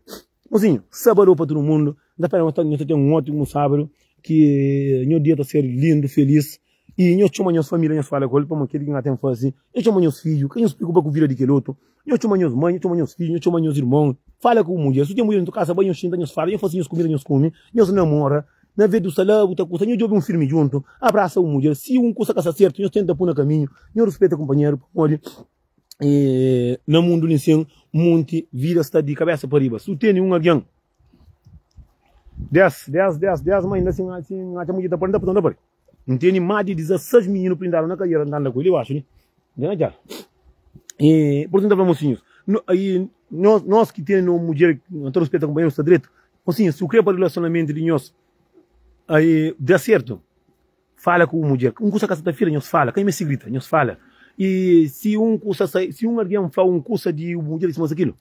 Mosinhu, sabadu pa tudu mundu, nta pera ma nho ta ten un otimu sabadu, ki nho dia ta ser lindu, felis, i nho txoma nhos familia nhos fala ku el, pamodi kel ki nha ten fasi, nho txoma nhos fidju, ka nhos priokupa ku vida di kel otu. Nhos txoma nhos mai, nhos txoma nhos fidju, nhos txoma nhos irmon, fala ku bu mudjer. Si ten mudjer na tu kasa, bai nhos xinta, nhos fala, nhos fase nhos kumida, nhos kume, nhos namora. Na vez di sta la bu ta kusa, nhos djobe un filmi djuntu, abrasa bu mudjer. Si un kusa ka sta sertu, nhos tenta pui na kaminhu, nhos ruspeta kunpanheru, pamodi na mundu li nsin, munti vida sta di kabesa pa riba. Si bu tene un algen, des, des, des, des, ma inda sin, sin atxa mudjer ta pari, nta pui, nta pari. N tene más di 16 mininu prindadu na kadiera, N ta anda ku el li baxu li, N na djal. E pur isu N ta fla mosinhus, no, i nos, nos ki tene no mudjer, no ta ruspeta kunpanheru, sta dretu. Mosinhus, si bu kre pa rilasionamentu di nhos ai da sertu, fala ku bu mudjer. Un kusa ka sa ta fira, nhos fala, ka meste grita, nhos fala. I si un kusa sai, si un algen fla un kusa di bu mudjer, sima kilu,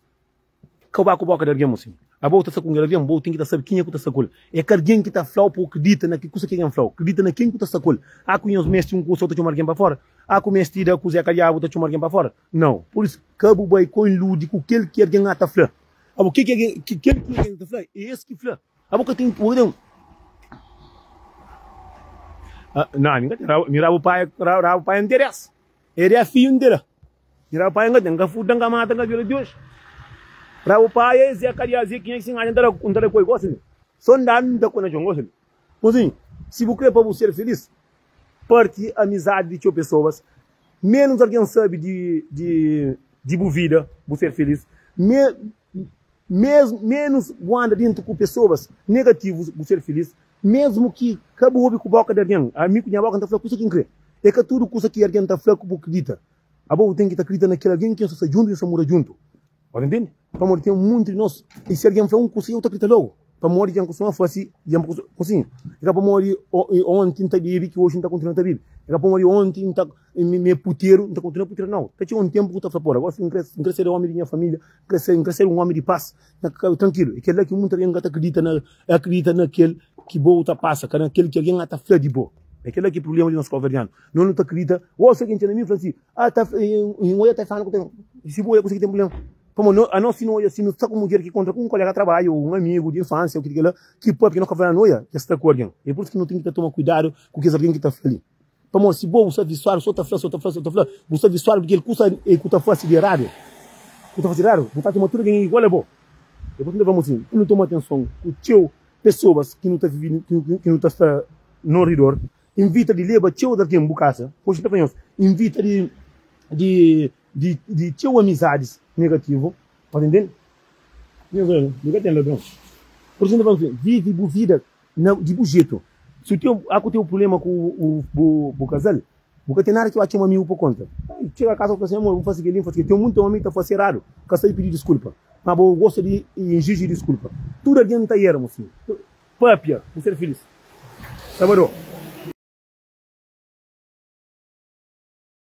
Ka bu ba ku boka di algen, mosinhu. Abo bu ta sta ku un algen, bo ten ki ta sabe kenha ku ta sta ku el. É ka algen ki ta fla-u pa bu kridita na ki kusa ki algen fla-u. Kridita na ken ku ta sta ku el. A ku nhos meste un kusa, bu ta txoma algen pa fora? A ku meste da kuzé ka diabu, bu ta txoma algen pa fora? Nau. Pur isu, ka bu bai ku iludi ku kel ki algen a ta fla. Abo, ke ki algen, kel ki algen ta fla, é es ki fla. Abo ka ten, bu ka ten. Nau, ami ka ten rabu, mi rabu paia, rabu paia N ten des. E da fiju N te da. Mi rabu paia N ka ten, N ka furta, N ka mata, N ka viola ti oji. Rabu paia e Zé Kadiá, Zé Kinha ki si N atxa N ta da, N ta da ku el gosi li. So N da, N da ku el na txon gosi li. Mozinhu, si bu kre pa bu ser filis, parti amizadi di txeu pesoas, menus algen sabi di, di, di bu vida, bu ser filis, me, Mesmu menus bu anda dentu ku pesoas negativus bu ser filis, mesmu ki ka bu obi ku boka di algen. Ami ku nha boka N ta fla kusa ki N kre. E ka tudu kusa ki algen ta fla ku bu kridita. Abo bu ten ki ta kridita na kel algen ki nhos ta sta djuntu, nhos ta mura djuntu. Bo ta ntende? Pamodi ten munti di nos i si algen fla un kusa eu ta kridita logu. Pamodi dja N kustuma fasi, dja N kustuma kunsinha. E ka pamodi onti N ta bebe ki oji N ta kontinua ta bebe. E ka pamodi onti N ta mi é puteru N ta kontinua puteru. Nau, ta txega un tenpu ku ta fla, pora, gosi N kre N kre ser omi di nha familia. N kre ser, N kre ser un omi di pas, na ka trankilu. É kel-la ki munti algen ka ta kridita na, akridita na kel ki bo ta pasa, ka na kel ki algen ta fla di bo. É kel-la ki prubléma di nos kauverdianu. Nos nu ta kridita, ô si algen txega na mi i fla si, ah, ta, N oja ta fla ku ten, si bu oja kuzê ki ten prubléma? Pamodi no, anos si nu oja, si nu sta ku mudjer ki kontra ku un kolega di trabadju, ô un amigu di infansia, ô kil ki kel-la, ki papia, nos ka fla, nu oja, el sta ku algen. É pur isu ki nu ten ki ta toma kuidadu ku kes algen ki ta fla li. Pamodi si bo bu sta visuadu so ta fla, so ta fla, so ta fla, bu sta visuadu di kel kusa e ku ta fasi di eradu, ku ta fasi di eradu, bu ta atxa ma tudu algen é igual a bo. Dipôs nu ta fla ma sin, nu toma atenson ku txeu pesoas ki nu ta vivi, ki nu ta sta no ridor, invita di leba txeu di algen bu kasa, oxi nu ta fla nhos, invita di di di di txeu amizadis negativu, pa ta intende? Nhos oja, nu ka ten ladron. Pur isu nu ta fla ma sin, vivi bu vida Na di bu jetu. Si u ten a ku ten prublema ku u bu bu kazal, bu ka ten nada ki ba txoma amigu pa konta. Ai, txega kasa bu fla sin, amor, bu fasi keli, bu fasi keli. Ten munti omi ta fasi eradu, ka sabi pidi diskulpa. Ma bo gosta di inxiji diskulpa. Tudu algen ta era, mosinhu. Papia, bu ser filis. Sabadó.